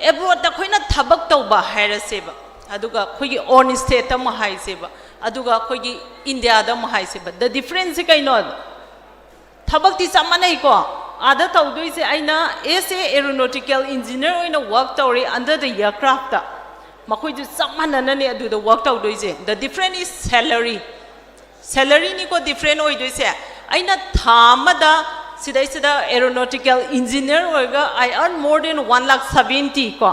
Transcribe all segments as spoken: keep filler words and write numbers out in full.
ꯑꯦꯕ꯭ꯔꯣꯗꯇ ꯑꯩꯈꯣꯏꯅ ꯊꯕꯛ ꯇꯧꯕ ꯍꯥꯏꯔꯁꯦꯕ, ꯑꯗꯨꯒ ꯑꯩꯈꯣꯏꯒꯤ ꯑꯣꯟ ꯁ꯭ꯇꯦꯠꯇ ꯑꯃꯨꯛ ꯍꯥꯏꯁꯦꯕ, ꯑꯗꯨꯒ ꯑꯩꯈꯣꯏꯒꯤ ꯏꯟꯗꯤꯌꯥꯗ ꯑꯃꯨꯛ ꯍꯥꯏꯁꯦꯕ, ꯗ ꯗꯤꯐ꯭ꯔꯦꯟꯁꯁꯤ ꯀꯩꯅꯣ? ꯊꯕꯛꯇꯤ ꯆꯞ ꯃꯥꯟꯅꯩꯀꯣ꯫ ꯑꯥꯗ ꯇꯧꯗꯣꯏꯁꯦ, ꯑꯩꯅ ꯑꯦꯁ ꯑꯦ ꯑꯦꯔꯣꯅꯣꯇꯤꯀꯦꯜ ꯏꯟꯖꯤꯅꯤꯌꯔ ꯑꯣꯏꯅ ꯋꯔꯛ ꯇꯧꯔꯤ ꯑꯟꯗꯔ ꯗ ꯑꯦꯌꯔꯀ꯭ꯔꯥꯐꯇ, ꯃꯈꯣꯏꯁꯨ ꯆꯞ ꯃꯥꯟꯅꯅꯅꯦ ꯑꯗꯨꯗ ꯋꯔꯛ ꯇꯧꯗꯣꯏꯁꯦ꯫ The difference is salary. ꯁꯦꯂꯔꯤꯅꯤꯀꯣ ꯗꯤꯐ꯭ꯔꯦꯟ ꯑꯣꯏꯗꯣꯏꯁꯦ꯫ ꯑꯩꯅ ꯊꯥ ꯑꯃꯗ ꯁꯤꯗꯩꯁꯤꯗ ꯑꯦꯔꯣꯅꯣꯇꯤꯀꯦꯜ ꯏꯟꯖꯤꯅꯤꯌꯔ ꯑꯣꯏꯔꯒ I earn more than one lakh seventy ꯀꯣ,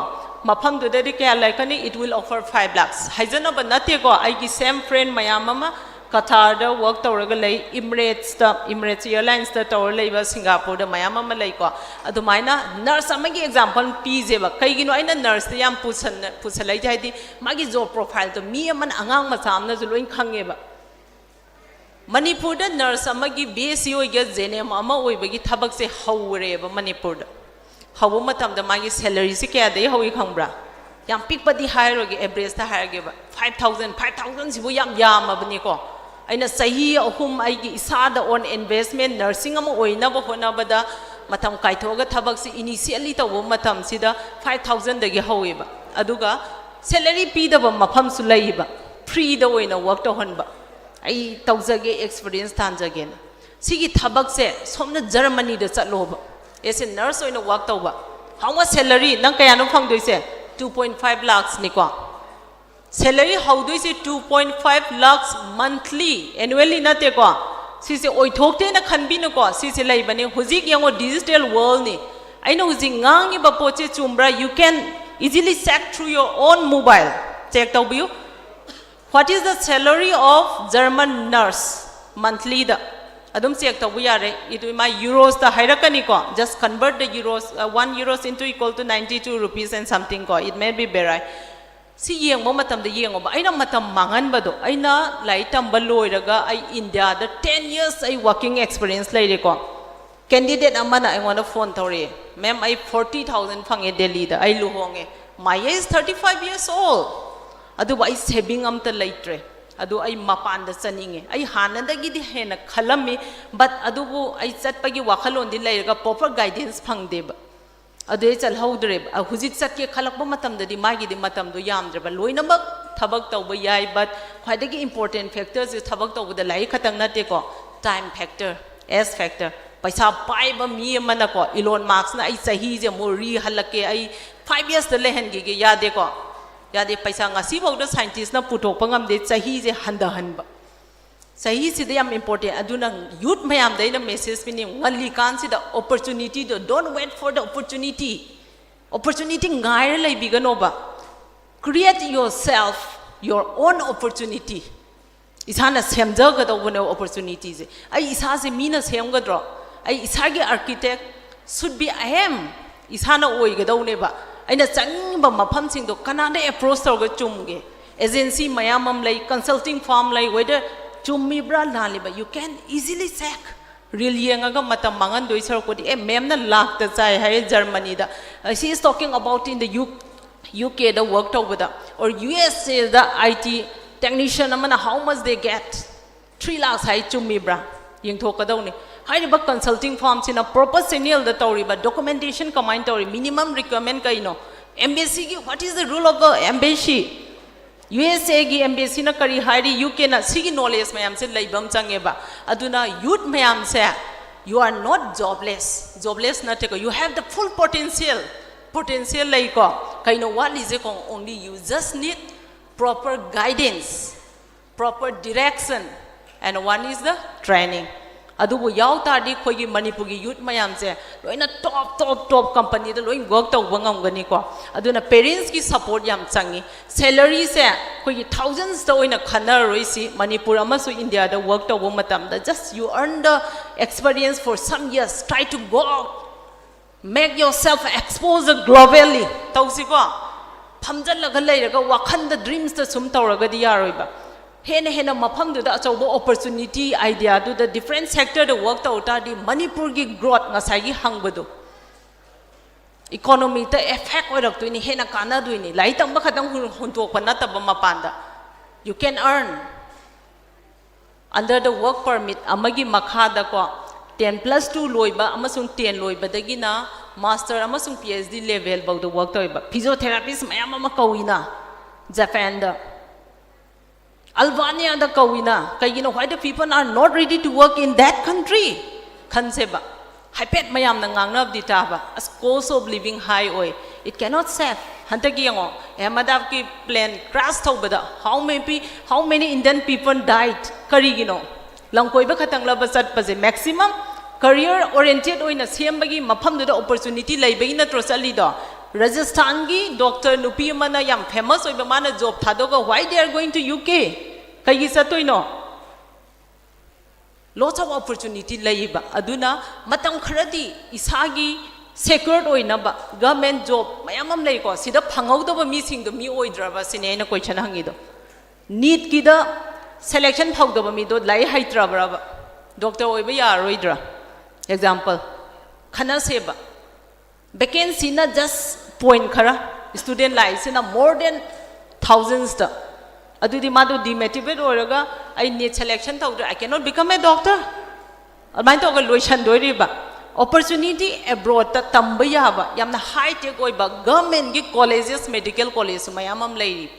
ꯃꯐꯝꯗꯨꯗꯗꯤ ꯀꯌꯥ ꯂꯩꯔꯛꯀꯅꯤ? It will offer five lakhs꯫ ꯍꯥꯏꯖꯅꯕ ꯅꯠꯇꯦꯀꯣ, ꯑꯩꯒꯤ ꯁꯦꯝ ꯐ꯭ꯔꯦꯟ ꯃꯌꯥꯝ ꯑꯃ ꯀꯇꯥꯔꯗ ꯋꯔꯛ ꯇꯧꯔꯒ ꯂꯩ, ꯏꯃꯔꯦꯠꯁꯇ, ꯏꯃꯔꯦꯠꯁ ꯏꯌꯔꯂꯥꯏꯟꯁꯇ ꯇꯧꯔ ꯂꯩꯕ, ꯁꯤꯡꯒꯥꯄꯨꯔꯗ ꯃꯌꯥꯝ ꯑꯃ ꯂꯩꯀꯣ꯫ ꯑꯗꯨꯃꯥꯏꯅ ꯅꯔꯁ ꯑꯃꯒꯤ ꯑꯦꯛꯖꯥꯝꯄꯜ ꯄꯤꯁꯦꯕ꯫ ꯀꯩꯒꯤꯅꯣ ꯑꯩꯅ ꯅꯔꯁꯇ ꯌꯥꯝ ꯄꯨꯁꯟ-, ꯄꯨꯁꯜꯂꯛꯏꯁꯦ? ꯍꯥꯏꯗꯤ ꯃꯥꯒꯤ ꯖꯣꯕ ꯄ꯭ꯔꯣꯐꯥꯏꯜꯗꯣ ꯃꯤ ꯑꯃꯅ, ꯑꯉꯥꯡ ꯃꯆꯥ ꯑꯃꯅꯁꯨ ꯂꯣꯏ ꯈꯪꯉꯦꯕ꯫ ꯃꯅꯤꯄꯨꯔꯗ ꯅꯔꯁ ꯑꯃꯒꯤ ꯕꯤ ꯑꯦꯁ ꯁꯤ ꯑꯣꯏꯒꯦꯔꯥ ꯖꯦ ꯑꯦꯟ ꯑꯦꯝ ꯑꯃ ꯑꯣꯏꯕꯒꯤ ꯊꯕꯛꯁꯦ ꯍꯧꯔꯦꯕ ꯃꯅꯤꯄꯨꯔꯗ꯫ ꯍꯧꯕ ꯃꯇꯝꯗ ꯃꯥꯒꯤ ꯁꯦꯂꯔꯤꯁꯤ ꯀꯌꯥꯗꯒꯤ ꯍꯧꯏ ꯈꯪꯕ꯭ꯔꯥ? ꯌꯥꯝ ꯄꯤꯛꯄꯗꯤ ꯍꯥꯏꯔꯣꯏꯒꯦ, ꯑꯦꯚꯔꯦꯖꯇ ꯍꯥꯏꯔꯒꯦꯕ, ꯐꯥꯏꯚ ꯊꯥꯎꯖꯟ꯫ ꯐꯥꯏꯚ ꯊꯥꯎꯖꯟꯁꯤꯕꯨ ꯌꯥꯝ ꯌꯥꯝꯃꯕꯅꯤꯀꯣ꯫ ꯑꯩꯅ ꯆꯍꯤ ꯑꯍꯨꯝ ꯑꯩꯒꯤ ꯏꯁꯥꯗ ꯑꯣꯟ ꯏꯟꯚꯦꯁꯃꯦꯟ, ꯅꯔꯁꯤꯡ ꯑꯃ ꯑꯣꯏꯅꯕ ꯍꯣꯠꯅꯕꯗ ꯃꯇꯝ ꯀꯥꯏꯊꯣꯛꯑꯒ ꯊꯕꯛꯁꯤ ꯏꯅꯤꯁꯤꯌꯦꯜꯂꯤ ꯇꯧꯕ ꯃꯇꯝꯁꯤꯗ ꯐꯥꯏꯚ ꯊꯥꯎꯖꯟꯗꯒꯤ ꯍꯧꯋꯦꯕ꯫ ꯑꯗꯨꯒ ꯁꯦꯂꯔꯤ ꯄꯤꯗꯕ ꯃꯐꯝꯁꯨ ꯂꯩꯌꯦꯕ, ꯐ꯭ꯔꯤꯗ ꯑꯣꯏꯅ ꯋꯔꯛ ꯇꯧꯍꯟꯕ꯫ ꯑꯩ ꯇꯧꯖꯒꯦ, ꯑꯦꯛꯁꯄꯤꯔꯤꯌꯦꯟꯁ ꯇꯥꯟꯖꯒꯦꯅ꯫ ꯁꯤꯒꯤ ꯊꯕꯛꯁꯦ ꯁꯣꯝꯅ ꯖꯔꯃꯅꯤꯗ ꯆꯠꯂꯣꯕ, ꯑꯦꯁ ꯑꯦ ꯅꯔꯁ ꯑꯣꯏꯅ ꯋꯔꯛ ꯇꯧꯕ꯫ How much salary? ꯅꯪ ꯀꯌꯥꯅꯣ ꯐꯪꯗꯣꯏꯁꯦ? Two point five lakhsꯅꯤꯀꯣ꯫ ꯁꯦꯂꯔꯤ ꯍꯧꯗꯣꯏꯁꯦ two point five lakhs monthly, annually ꯅꯠꯇꯦꯀꯣ꯫ ꯁꯤꯁꯦ ꯑꯣꯏꯊꯣꯛꯇꯦꯅ ꯈꯟꯕꯤꯅꯨꯀꯣ, ꯁꯤꯁꯦ ꯂꯩꯕꯅꯦ꯫ ꯍꯧꯖꯤꯛ ꯌꯦꯡꯉꯣ, ꯗꯤꯖꯤꯇꯦꯜ ꯋꯥꯔꯜꯅꯤ꯫ ꯑꯩꯅ ꯍꯧꯖꯤꯛ ꯉꯥꯡꯉꯤꯕ ꯄꯣꯠꯁꯦ ꯆꯨꯝꯕ꯭ꯔꯥ? You can easily check through your own mobile. Check ꯇꯧꯕꯤꯌꯨ꯫ What is the salary of German nurse monthlyꯗ? ꯑꯗꯨꯝ ꯆꯦꯛ ꯇꯧꯕ ꯌꯥꯔꯦ꯫ ꯑꯗꯨ ꯃꯥ ꯌꯨꯔꯣꯁꯇ ꯍꯥꯏꯔꯛꯀꯅꯤꯀꯣ꯫ Just convert the euros, uh, one euros into equal to ninety two rupees and something ꯀꯣ, it may be vary꯫ ꯁꯤ ꯌꯦꯡꯕ ꯃꯇꯝꯗ ꯌꯦꯡꯉꯣꯕ, ꯑꯩꯅ ꯃꯇꯝ ꯃꯥꯡꯍꯟꯕꯗꯣ, ꯑꯩꯅ ꯂꯥꯏꯔꯤꯛ ꯇꯝꯕ ꯂꯣꯏꯔꯒ ꯑꯩ ꯏꯟꯗꯤꯌꯥꯗ ten years ꯑꯩ ꯋꯥꯔꯀꯤꯡ ꯑꯦꯛꯁꯄꯤꯔꯤꯌꯦꯟꯁ ꯂꯩꯔꯦꯀꯣ꯫ ꯀꯦꯟꯗꯤꯗꯦꯠ ꯑꯃꯅ ꯑꯩꯉꯣꯟꯗ ꯐꯣꯟ ꯇꯧꯔꯛꯑꯦ, "ꯃꯦꯝ, ꯑꯩ forty thousand ꯐꯪꯉꯦ ꯗꯦꯜꯂꯤꯗ, ꯑꯩ ꯂꯨꯍꯣꯡꯉꯦ, my age thirty five years old, ꯑꯗꯨꯕꯨ ꯑꯩ ꯁꯦꯚꯤꯡ ꯑꯝꯇ ꯂꯩꯇ꯭ꯔꯦ, ꯑꯗꯨ ꯑꯩ ꯃꯄꯥꯟꯗ ꯆꯠꯅꯤꯡꯉꯦ, ꯑꯩ ꯍꯥꯟꯅꯗꯒꯤꯗꯤ ꯍꯦꯟꯅ ꯈꯜꯂꯝꯃꯤ, but ꯑꯗꯨꯕꯨ ꯑꯩ ꯆꯠꯄꯒꯤ ꯋꯥꯈꯜꯂꯣꯟꯗꯤ ꯂꯩꯔꯒ ꯄ꯭ꯔꯣꯄꯔ ꯒꯥꯏꯗꯦꯟꯁ ꯐꯪꯗꯦꯕ"꯫ ꯑꯗꯨꯗꯩ ꯆꯠꯍꯧꯗ꯭ꯔꯦꯕ꯫ ꯑ, ꯍꯧꯖꯤꯛ ꯆꯠꯀꯦ ꯈꯜꯂꯛꯄ ꯃꯇꯝꯗꯗꯤ ꯃꯥꯒꯤꯗꯤ ꯃꯇꯝꯗꯣ ꯌꯥꯝꯗ꯭ꯔꯦꯕ꯫ ꯂꯣꯏꯅꯃꯛ ꯊꯕꯛ ꯇꯧꯕ ꯌꯥꯏ, but ꯈ꯭ꯋꯥꯏꯗꯒꯤ important factorꯁꯦ ꯊꯕꯛ ꯇꯧꯕꯗ ꯂꯥꯏꯔꯤꯛ ꯈꯛꯇꯪ ꯅꯠꯇꯦꯀꯣ, time factor, S factor꯫ ꯄꯩꯁꯥ ꯄꯥꯏꯕ ꯃꯤ ꯑꯃꯅꯀꯣ, Elon Muskꯅ "ꯑꯩ ꯆꯍꯤꯁꯦ ꯑꯃꯨꯛ ꯔꯤꯍꯜꯂꯛꯀꯦ, ꯑꯩ five yearsꯇ ꯂꯩꯍꯟꯈꯤꯒꯦ", ꯌꯥꯗꯦꯀꯣ, ꯌꯥꯗꯦ꯫ ꯄꯩꯁꯥ ꯉꯁꯤꯐꯥꯎꯗ scientistꯅ ꯄꯨꯊꯣꯛꯄ ꯉꯝꯗꯦ ꯆꯍꯤꯁꯦ ꯍꯟꯊꯍꯟꯕ꯫ ꯆꯍꯤꯁꯤꯗ ꯌꯥꯝ important꯫ ꯑꯗꯨꯅ youth ꯃꯌꯥꯝꯗ ꯑꯩꯅ message ꯄꯤꯅꯤꯡ, ꯉꯜꯂꯤꯀꯥꯟꯁꯤꯗ opportunityꯗꯣ, don't wait for the opportunity, opportunity ꯉꯥꯏꯔ ꯂꯩꯕꯤꯒꯅꯣꯕ꯫ Create yourself, your own opportunity꯫ ꯏꯁꯥꯅ ꯁꯦꯝꯖꯒꯗꯧꯕꯅꯦꯕ opportunityꯁꯦ꯫ ꯑꯩ ꯏꯁꯥꯁꯦ ꯃꯤꯅ ꯁꯦꯝꯒꯗ꯭ꯔꯣ? ꯑꯩ ꯏꯁꯥꯒꯤ architect should be I am꯫ ꯏꯁꯥꯅ ꯑꯣꯏꯒꯗꯧꯅꯦꯕ꯫ ꯑꯩꯅ ꯆꯪꯅꯤꯡꯕ ꯃꯐꯝꯁꯤꯡꯗꯣ ꯀꯅꯥꯗ approach ꯇꯧꯔꯒ ꯆꯨꯝꯒꯦ? Agency ꯃꯌꯥꯝ ꯑꯃ ꯂꯩ, consulting firm ꯂꯩ, whether ꯆꯨꯝꯃꯤꯕ꯭ꯔꯥ ꯂꯥꯜꯂꯤꯕ꯭ꯔꯥ, you can easily check꯫ Reel ꯌꯦꯡꯉꯒ ꯃꯇꯝ ꯃꯥꯡꯍꯟꯗꯣꯏ ꯁꯔꯨꯛꯄꯨꯗꯤ, "ꯑꯦ, ma'amꯅ ꯂꯥꯛꯇ ꯆꯥꯏ ꯍꯥꯏꯌꯦ ꯖꯔꯃꯅꯤꯗ, she is talking about in the U, UKꯗ work ꯇꯧꯕꯗ, or USAꯗ IT technician ꯑꯃꯅ how much they get, three lakhs ꯍꯥꯏ, ꯆꯨꯝꯃꯤꯕ꯭ꯔꯥ?" ꯌꯦꯡꯊꯣꯛꯀꯗꯧꯅꯤ꯫ ꯍꯥꯏꯔꯤꯕ consulting firmꯁꯤꯅ proper channelꯗ ꯇꯧꯔꯤꯕ, documentation ꯀꯃꯥꯏꯅ ꯇꯧꯔꯤ, minimum requirement ꯀꯩꯅꯣ, embassyꯒꯤ what is the role of the embassy, USAꯒꯤ embassyꯅ ꯀꯔꯤ ꯍꯥꯏꯔꯤ, UKꯅ, ꯁꯤꯒꯤ knowledge ꯃꯌꯥꯝꯁꯦ ꯂꯩꯕ ꯑꯃ ꯆꯪꯉꯦꯕ꯫ ꯑꯗꯨꯅ youth ꯃꯌꯥꯝꯁꯦ, you are not jobless, jobless ꯅꯠꯇꯦꯀꯣ, you have the full potential, potential ꯂꯩꯀꯣ꯫ ꯀꯩꯅꯣ ꯋꯥꯠꯂꯤꯁꯦꯀꯣ? Only you just need proper guidance, proper direction, and one is the training꯫ ꯑꯗꯨꯕꯨ ꯌꯥꯎ ꯇꯥꯔꯗꯤ ꯑꯩꯈꯣꯏꯒꯤ ꯃꯅꯤꯄꯨꯔꯒꯤ youth ꯃꯌꯥꯝꯁꯦ ꯂꯣꯏꯅ top, top, top companyꯗ ꯂꯣꯏ work ꯇꯧꯕ ꯉꯝꯒꯅꯤꯀꯣ꯫ ꯑꯗꯨꯅ parentsꯀꯤ support ꯌꯥꯝ ꯆꯪꯉꯤ꯫ Salaryꯁꯦ ꯑꯩꯈꯣꯏꯒꯤ thousandsꯇ ꯑꯣꯏꯅ ꯈꯟꯅꯔꯔꯣꯏꯁꯤ꯫ ꯃꯅꯤꯄꯨꯔ ꯑꯃꯁꯨꯡ Indiaꯗ work ꯇꯧꯕ ꯃꯇꯝꯗ, just you earn the experience for some years, try to go out, make yourself exposure globally꯫ ꯇꯧꯁꯤꯀꯣ꯫ ꯐꯝꯖꯜꯂꯒ ꯂꯩꯔꯒ ꯋꯥꯈꯟꯗ dreamsꯇ ꯁꯨꯝ ꯇꯧꯔꯒꯗꯤ ꯌꯥꯔꯣꯏꯕ꯫ ꯍꯦꯟꯅ ꯍꯦꯟꯅ ꯃꯐꯝꯗꯨꯗ ꯑꯆꯧꯕ opportunity, ideaꯗꯨꯗ different sectorꯗ work ꯇꯧ ꯇꯥꯔꯗꯤ ꯃꯅꯤꯄꯨꯔꯒꯤ growth, ꯉꯁꯥꯏꯒꯤ ꯍꯪꯕꯗꯣ, economyꯗ effect ꯑꯣꯏꯔꯛꯇꯣꯏꯅꯤ, ꯍꯦꯟꯅ ꯀꯥꯟꯅꯗꯣꯏꯅꯤ꯫ ꯂꯥꯏꯔꯤꯛ ꯇꯝꯕ ꯈꯛꯇꯪ ꯍꯨꯟ-, ꯍꯨꯟꯇꯣꯛꯄ ꯅꯠꯇꯕ ꯃꯄꯥꯟꯗ, you can earn under the work permit ꯑꯃꯒꯤ ꯃꯈꯥꯗꯀꯣ, ten plus two ꯂꯣꯏꯕ ꯑꯃꯁꯨꯡ ten ꯂꯣꯏꯕꯗꯒꯤꯅ Master ꯑꯃꯁꯨꯡ PhD level ꯐꯥꯎꯗ work ꯇꯧꯋꯦꯕ, physiotherapist ꯃꯌꯥꯝ ꯑꯃ ꯀꯧꯏꯅ ꯖꯄꯥꯟꯗ, ꯑꯜꯕꯥꯅꯤꯌꯥꯗ ꯀꯧꯏꯅ꯫ ꯀꯩꯒꯤꯅꯣ? Why the people are not ready to work in that country? ꯈꯟꯁꯦꯕ꯫ ꯍꯥꯏꯐꯦꯠ ꯃꯌꯥꯝꯅ ꯉꯥꯡꯅꯕꯗꯤ ꯇꯥꯕ, ꯑꯁ, cost of living high ꯑꯣꯏ, it cannot save꯫ ꯍꯟꯗꯛꯀꯤ ꯌꯦꯡꯉꯣ, ꯑꯍꯃꯗꯥꯕꯥꯗꯀꯤ plane crash ꯇꯧꯕꯗ how many, how many Indian people died? ꯀꯔꯤꯒꯤꯅꯣ? ꯂꯝ ꯀꯣꯏꯕ ꯈꯛꯇꯪꯂꯕ ꯆꯠꯄꯁꯦ? Maximum career oriented ꯑꯣꯏꯅ ꯁꯦꯝꯕꯒꯤ ꯃꯐꯝꯗꯨꯗ opportunity ꯂꯩꯕꯒꯤ ꯅꯠꯇ꯭ꯔꯣ ꯆꯠꯂꯤꯗꯣ? ꯔꯥꯖꯁꯊꯥꯟꯒꯤ doctor ꯅꯨꯄꯤ ꯑꯃꯅ ꯌꯥꯝ famous ꯑꯣꯏꯕ, ꯃꯥꯅ job ꯊꯥꯗꯣꯛꯑꯒ why they are going to UK? ꯀꯩꯒꯤ ꯆꯠꯇꯣꯏꯅꯣ? Lots of opportunity ꯂꯩꯌꯦꯕ꯫ ꯑꯗꯨꯅ ꯃꯇꯝ ꯈꯔꯗꯤ ꯏꯁꯥꯒꯤ secured ꯑꯣꯏꯅꯕ government job ꯃꯌꯥꯝ ꯑꯃ ꯂꯩꯀꯣ, ꯁꯤꯗ ꯐꯪꯍꯧꯗꯕ ꯃꯤꯁꯤꯡꯗꯣ ꯃꯤ ꯑꯣꯏꯗ꯭ꯔꯕ ꯁꯤꯅꯦ ꯑꯩꯅ question ꯍꯪꯉꯤꯗꯣ꯫ NEETꯀꯤꯗ selection ꯐꯪꯗꯕ ꯃꯤꯗꯣ ꯂꯥꯏꯔꯤꯛ ꯍꯩꯇ꯭ꯔꯕ꯭ꯔꯕ? Doctor ꯑꯣꯏꯕ ꯌꯥꯔꯔꯣꯏꯗ꯭ꯔꯥ? Example ꯈꯟꯅꯁꯦꯕ꯫ Vacancyꯅ just point ꯈꯔ, student ꯂꯥꯛꯏꯁꯤꯅ more than thousandsꯇ꯫ ꯑꯗꯨꯗꯤ ꯃꯥꯗꯣ demotivate ꯑꯣꯏꯔꯒ, "ꯑꯩ NEET selection ꯇꯧꯗ꯭ꯔꯦ, I cannot become a doctor", ꯑꯗꯨꯃꯥꯏꯅ ꯇꯧꯔꯒ ꯂꯣꯏꯁꯟꯗꯣꯏꯔꯤꯕ꯫ Opportunity abroadꯇ ꯇꯝꯕ ꯌꯥꯕ ꯌꯥꯝꯅ high tech ꯑꯣꯏꯕ governmentꯀꯤ colleges, medical college ꯃꯌꯥꯝ ꯑꯃ ꯂꯩꯔꯤ꯫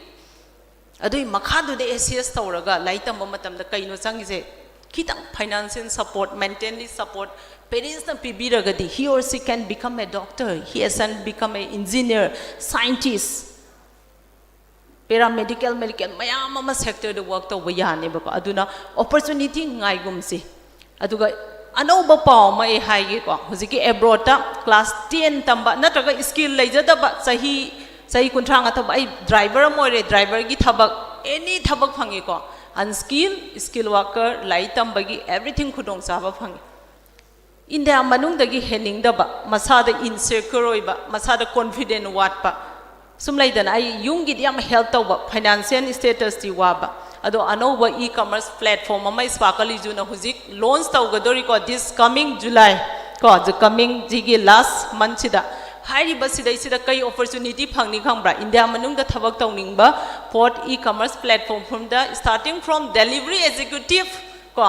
ꯑꯗꯨꯒꯤ ꯃꯈꯥꯗꯨꯗ assess ꯇꯧꯔꯒ ꯂꯥꯏꯔꯤꯛ ꯇꯝꯕ ꯃꯇꯝꯗ ꯀꯩꯅꯣ ꯆꯪꯉꯤꯁꯦ? ꯈꯤꯇꯪ financial support, mentally support parentsꯅ ꯄꯤꯕꯤꯔꯒꯗꯤ, he or she can become a doctor, he or she can become a engineer, scientist, paramedical, medical ꯃꯌꯥꯝ ꯑꯃ sectorꯗ work ꯇꯧꯕ ꯌꯥꯅꯦꯕꯀꯣ꯫ ꯑꯗꯨꯅ opportunity ꯉꯥꯏꯒꯨꯝꯁꯤ꯫ ꯑꯗꯨꯒ ꯑꯅꯧꯕ ꯄꯥꯎ ꯑꯃ ꯑꯩ ꯍꯥꯏꯒꯦꯀꯣ, ꯍꯧꯖꯤꯛꯀꯤ abroadꯇ class ten ꯇꯝꯕ ꯅꯠꯇ꯭ꯔꯒ skill ꯂꯩꯖꯗꯕ, ꯆꯍꯤ, ꯆꯍꯤ ꯀꯨꯟꯊ꯭ꯔꯥ ꯃꯊꯛ, "ꯑꯩ driver ꯑꯃ ꯑꯣꯏꯔꯦ", driverꯒꯤ ꯊꯕꯛ, any ꯊꯕꯛ ꯐꯪꯉꯤꯀꯣ꯫ Unskill, skill worker, ꯂꯥꯏꯔꯤꯛ ꯇꯝꯕꯒꯤ everything ꯈꯨꯗꯣꯡꯆꯥꯕ ꯐꯪꯉꯤ꯫ ꯏꯟꯗꯤꯌꯥ ꯃꯅꯨꯡꯗꯒꯤ ꯍꯦꯟꯅꯤꯡꯗꯕ, ꯃꯁꯥꯗ insecure ꯑꯣꯏꯕ, ꯃꯁꯥꯗ confident ꯋꯥꯠꯄ, ꯁꯨꯝ ꯂꯩꯗꯅ, ꯑꯩ ꯌꯨꯝꯒꯤꯗꯤ ꯌꯥꯝ help ꯇꯧꯕ, financial statusꯇꯤ ꯋꯥꯕ, ꯑꯗꯣ ꯑꯅꯧꯕ e-commerce platform ꯑꯃ Sparkle Ijuꯅ ꯍꯧꯖꯤꯛ launch ꯇꯧꯒꯗꯧꯔꯤꯀꯣ, this coming July ꯀꯣ, the coming ꯁꯤꯒꯤ last monthꯁꯤꯗ꯫ ꯍꯥꯏꯔꯤꯕ ꯁꯤꯗꯩꯁꯤꯗ ꯀꯩ opportunity ꯐꯪꯅꯤ ꯈꯪꯕ꯭ꯔꯥ? ꯏꯟꯗꯤꯌꯥ ꯃꯅꯨꯡꯗ ꯊꯕꯛ ꯇꯧꯅꯤꯡꯕ ꯄꯣꯠ e-commerce platform ꯐꯝꯗ, starting from delivery executive ꯀꯣ,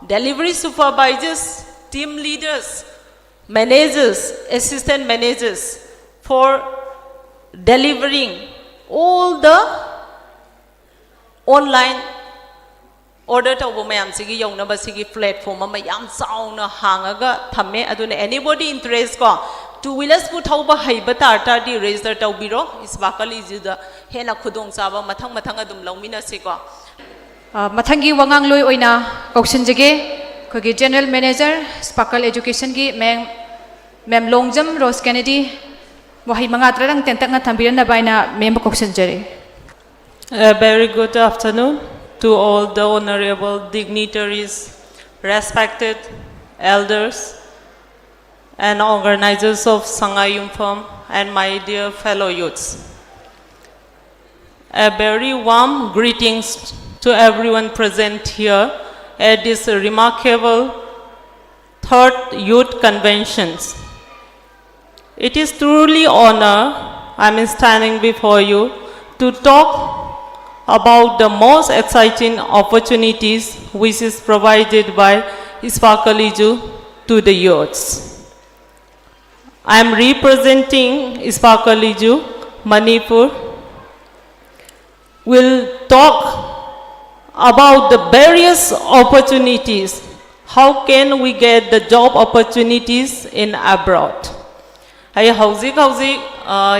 delivery supervisors, team leaders, managers, assistant managers for delivering all the online order ꯇꯧꯕ ꯃꯌꯥꯝꯁꯤꯒꯤ ꯌꯧꯅꯕ ꯁꯤꯒꯤ platform ꯑꯃ ꯌꯥꯝ ꯆꯥꯎꯅ ꯍꯥꯡꯉꯒ ꯊꯝꯃꯦ꯫ ꯑꯗꯨꯅ anybody interest ꯀꯣ, two wheelers ꯄꯨ ꯊꯧꯕ ꯍꯩꯕ ꯇꯥꯔ ꯇꯥꯔꯗꯤ register ꯇꯧꯕꯤꯔꯣ ꯏꯁꯄꯥꯀꯜ ꯏꯖꯨꯗ꯫ ꯍꯦꯟꯅ ꯈꯨꯗꯣꯡꯆꯥꯕ ꯃꯊꯪ ꯃꯊꯪ ꯑꯗꯨꯝ ꯂꯧꯃꯤꯟꯅꯁꯤꯀꯣ꯫ ꯑ, ꯃꯊꯪꯒꯤ ꯋꯥꯉꯥꯡꯂꯣꯏ ꯑꯣꯏꯅ ꯀꯧꯁꯤꯟꯖꯒꯦ ꯑꯩꯈꯣꯏꯒꯤ General Manager ꯏꯁꯄꯥꯀꯜ ꯑꯦꯖꯨꯀꯦꯁꯟꯒꯤ ꯃꯦꯝ, ꯃꯦꯝ ꯂꯣꯡꯖꯝ ꯔꯣꯁ ꯀꯦꯅꯦꯗꯤ꯫ ꯋꯥꯍꯩ ꯃꯉꯥ ꯇꯔꯥꯗꯪ ꯇꯦꯟꯇꯛꯅ ꯊꯝꯕꯤꯔꯝꯅꯕ ꯍꯥꯏꯅ ꯃꯦꯝꯕꯨ ꯀꯧꯁꯤꯟꯖꯔꯤ꯫ A very good afternoon to all the honorable dignitaries, respected elders, and organizers of Sangai Yumfam, and my dear fellow youths. A very warm greetings to everyone present here at this remarkable third youth conventions. It is truly honor I am standing before you to talk about the most exciting opportunities which is provided by Sparkle Iju to the youths. I am representing Sparkle Iju, Manipur. Will talk about the various opportunities. How can we get the job opportunities in abroad? ꯑꯩ ꯍꯧꯖꯤꯛ ꯍꯧꯖꯤꯛ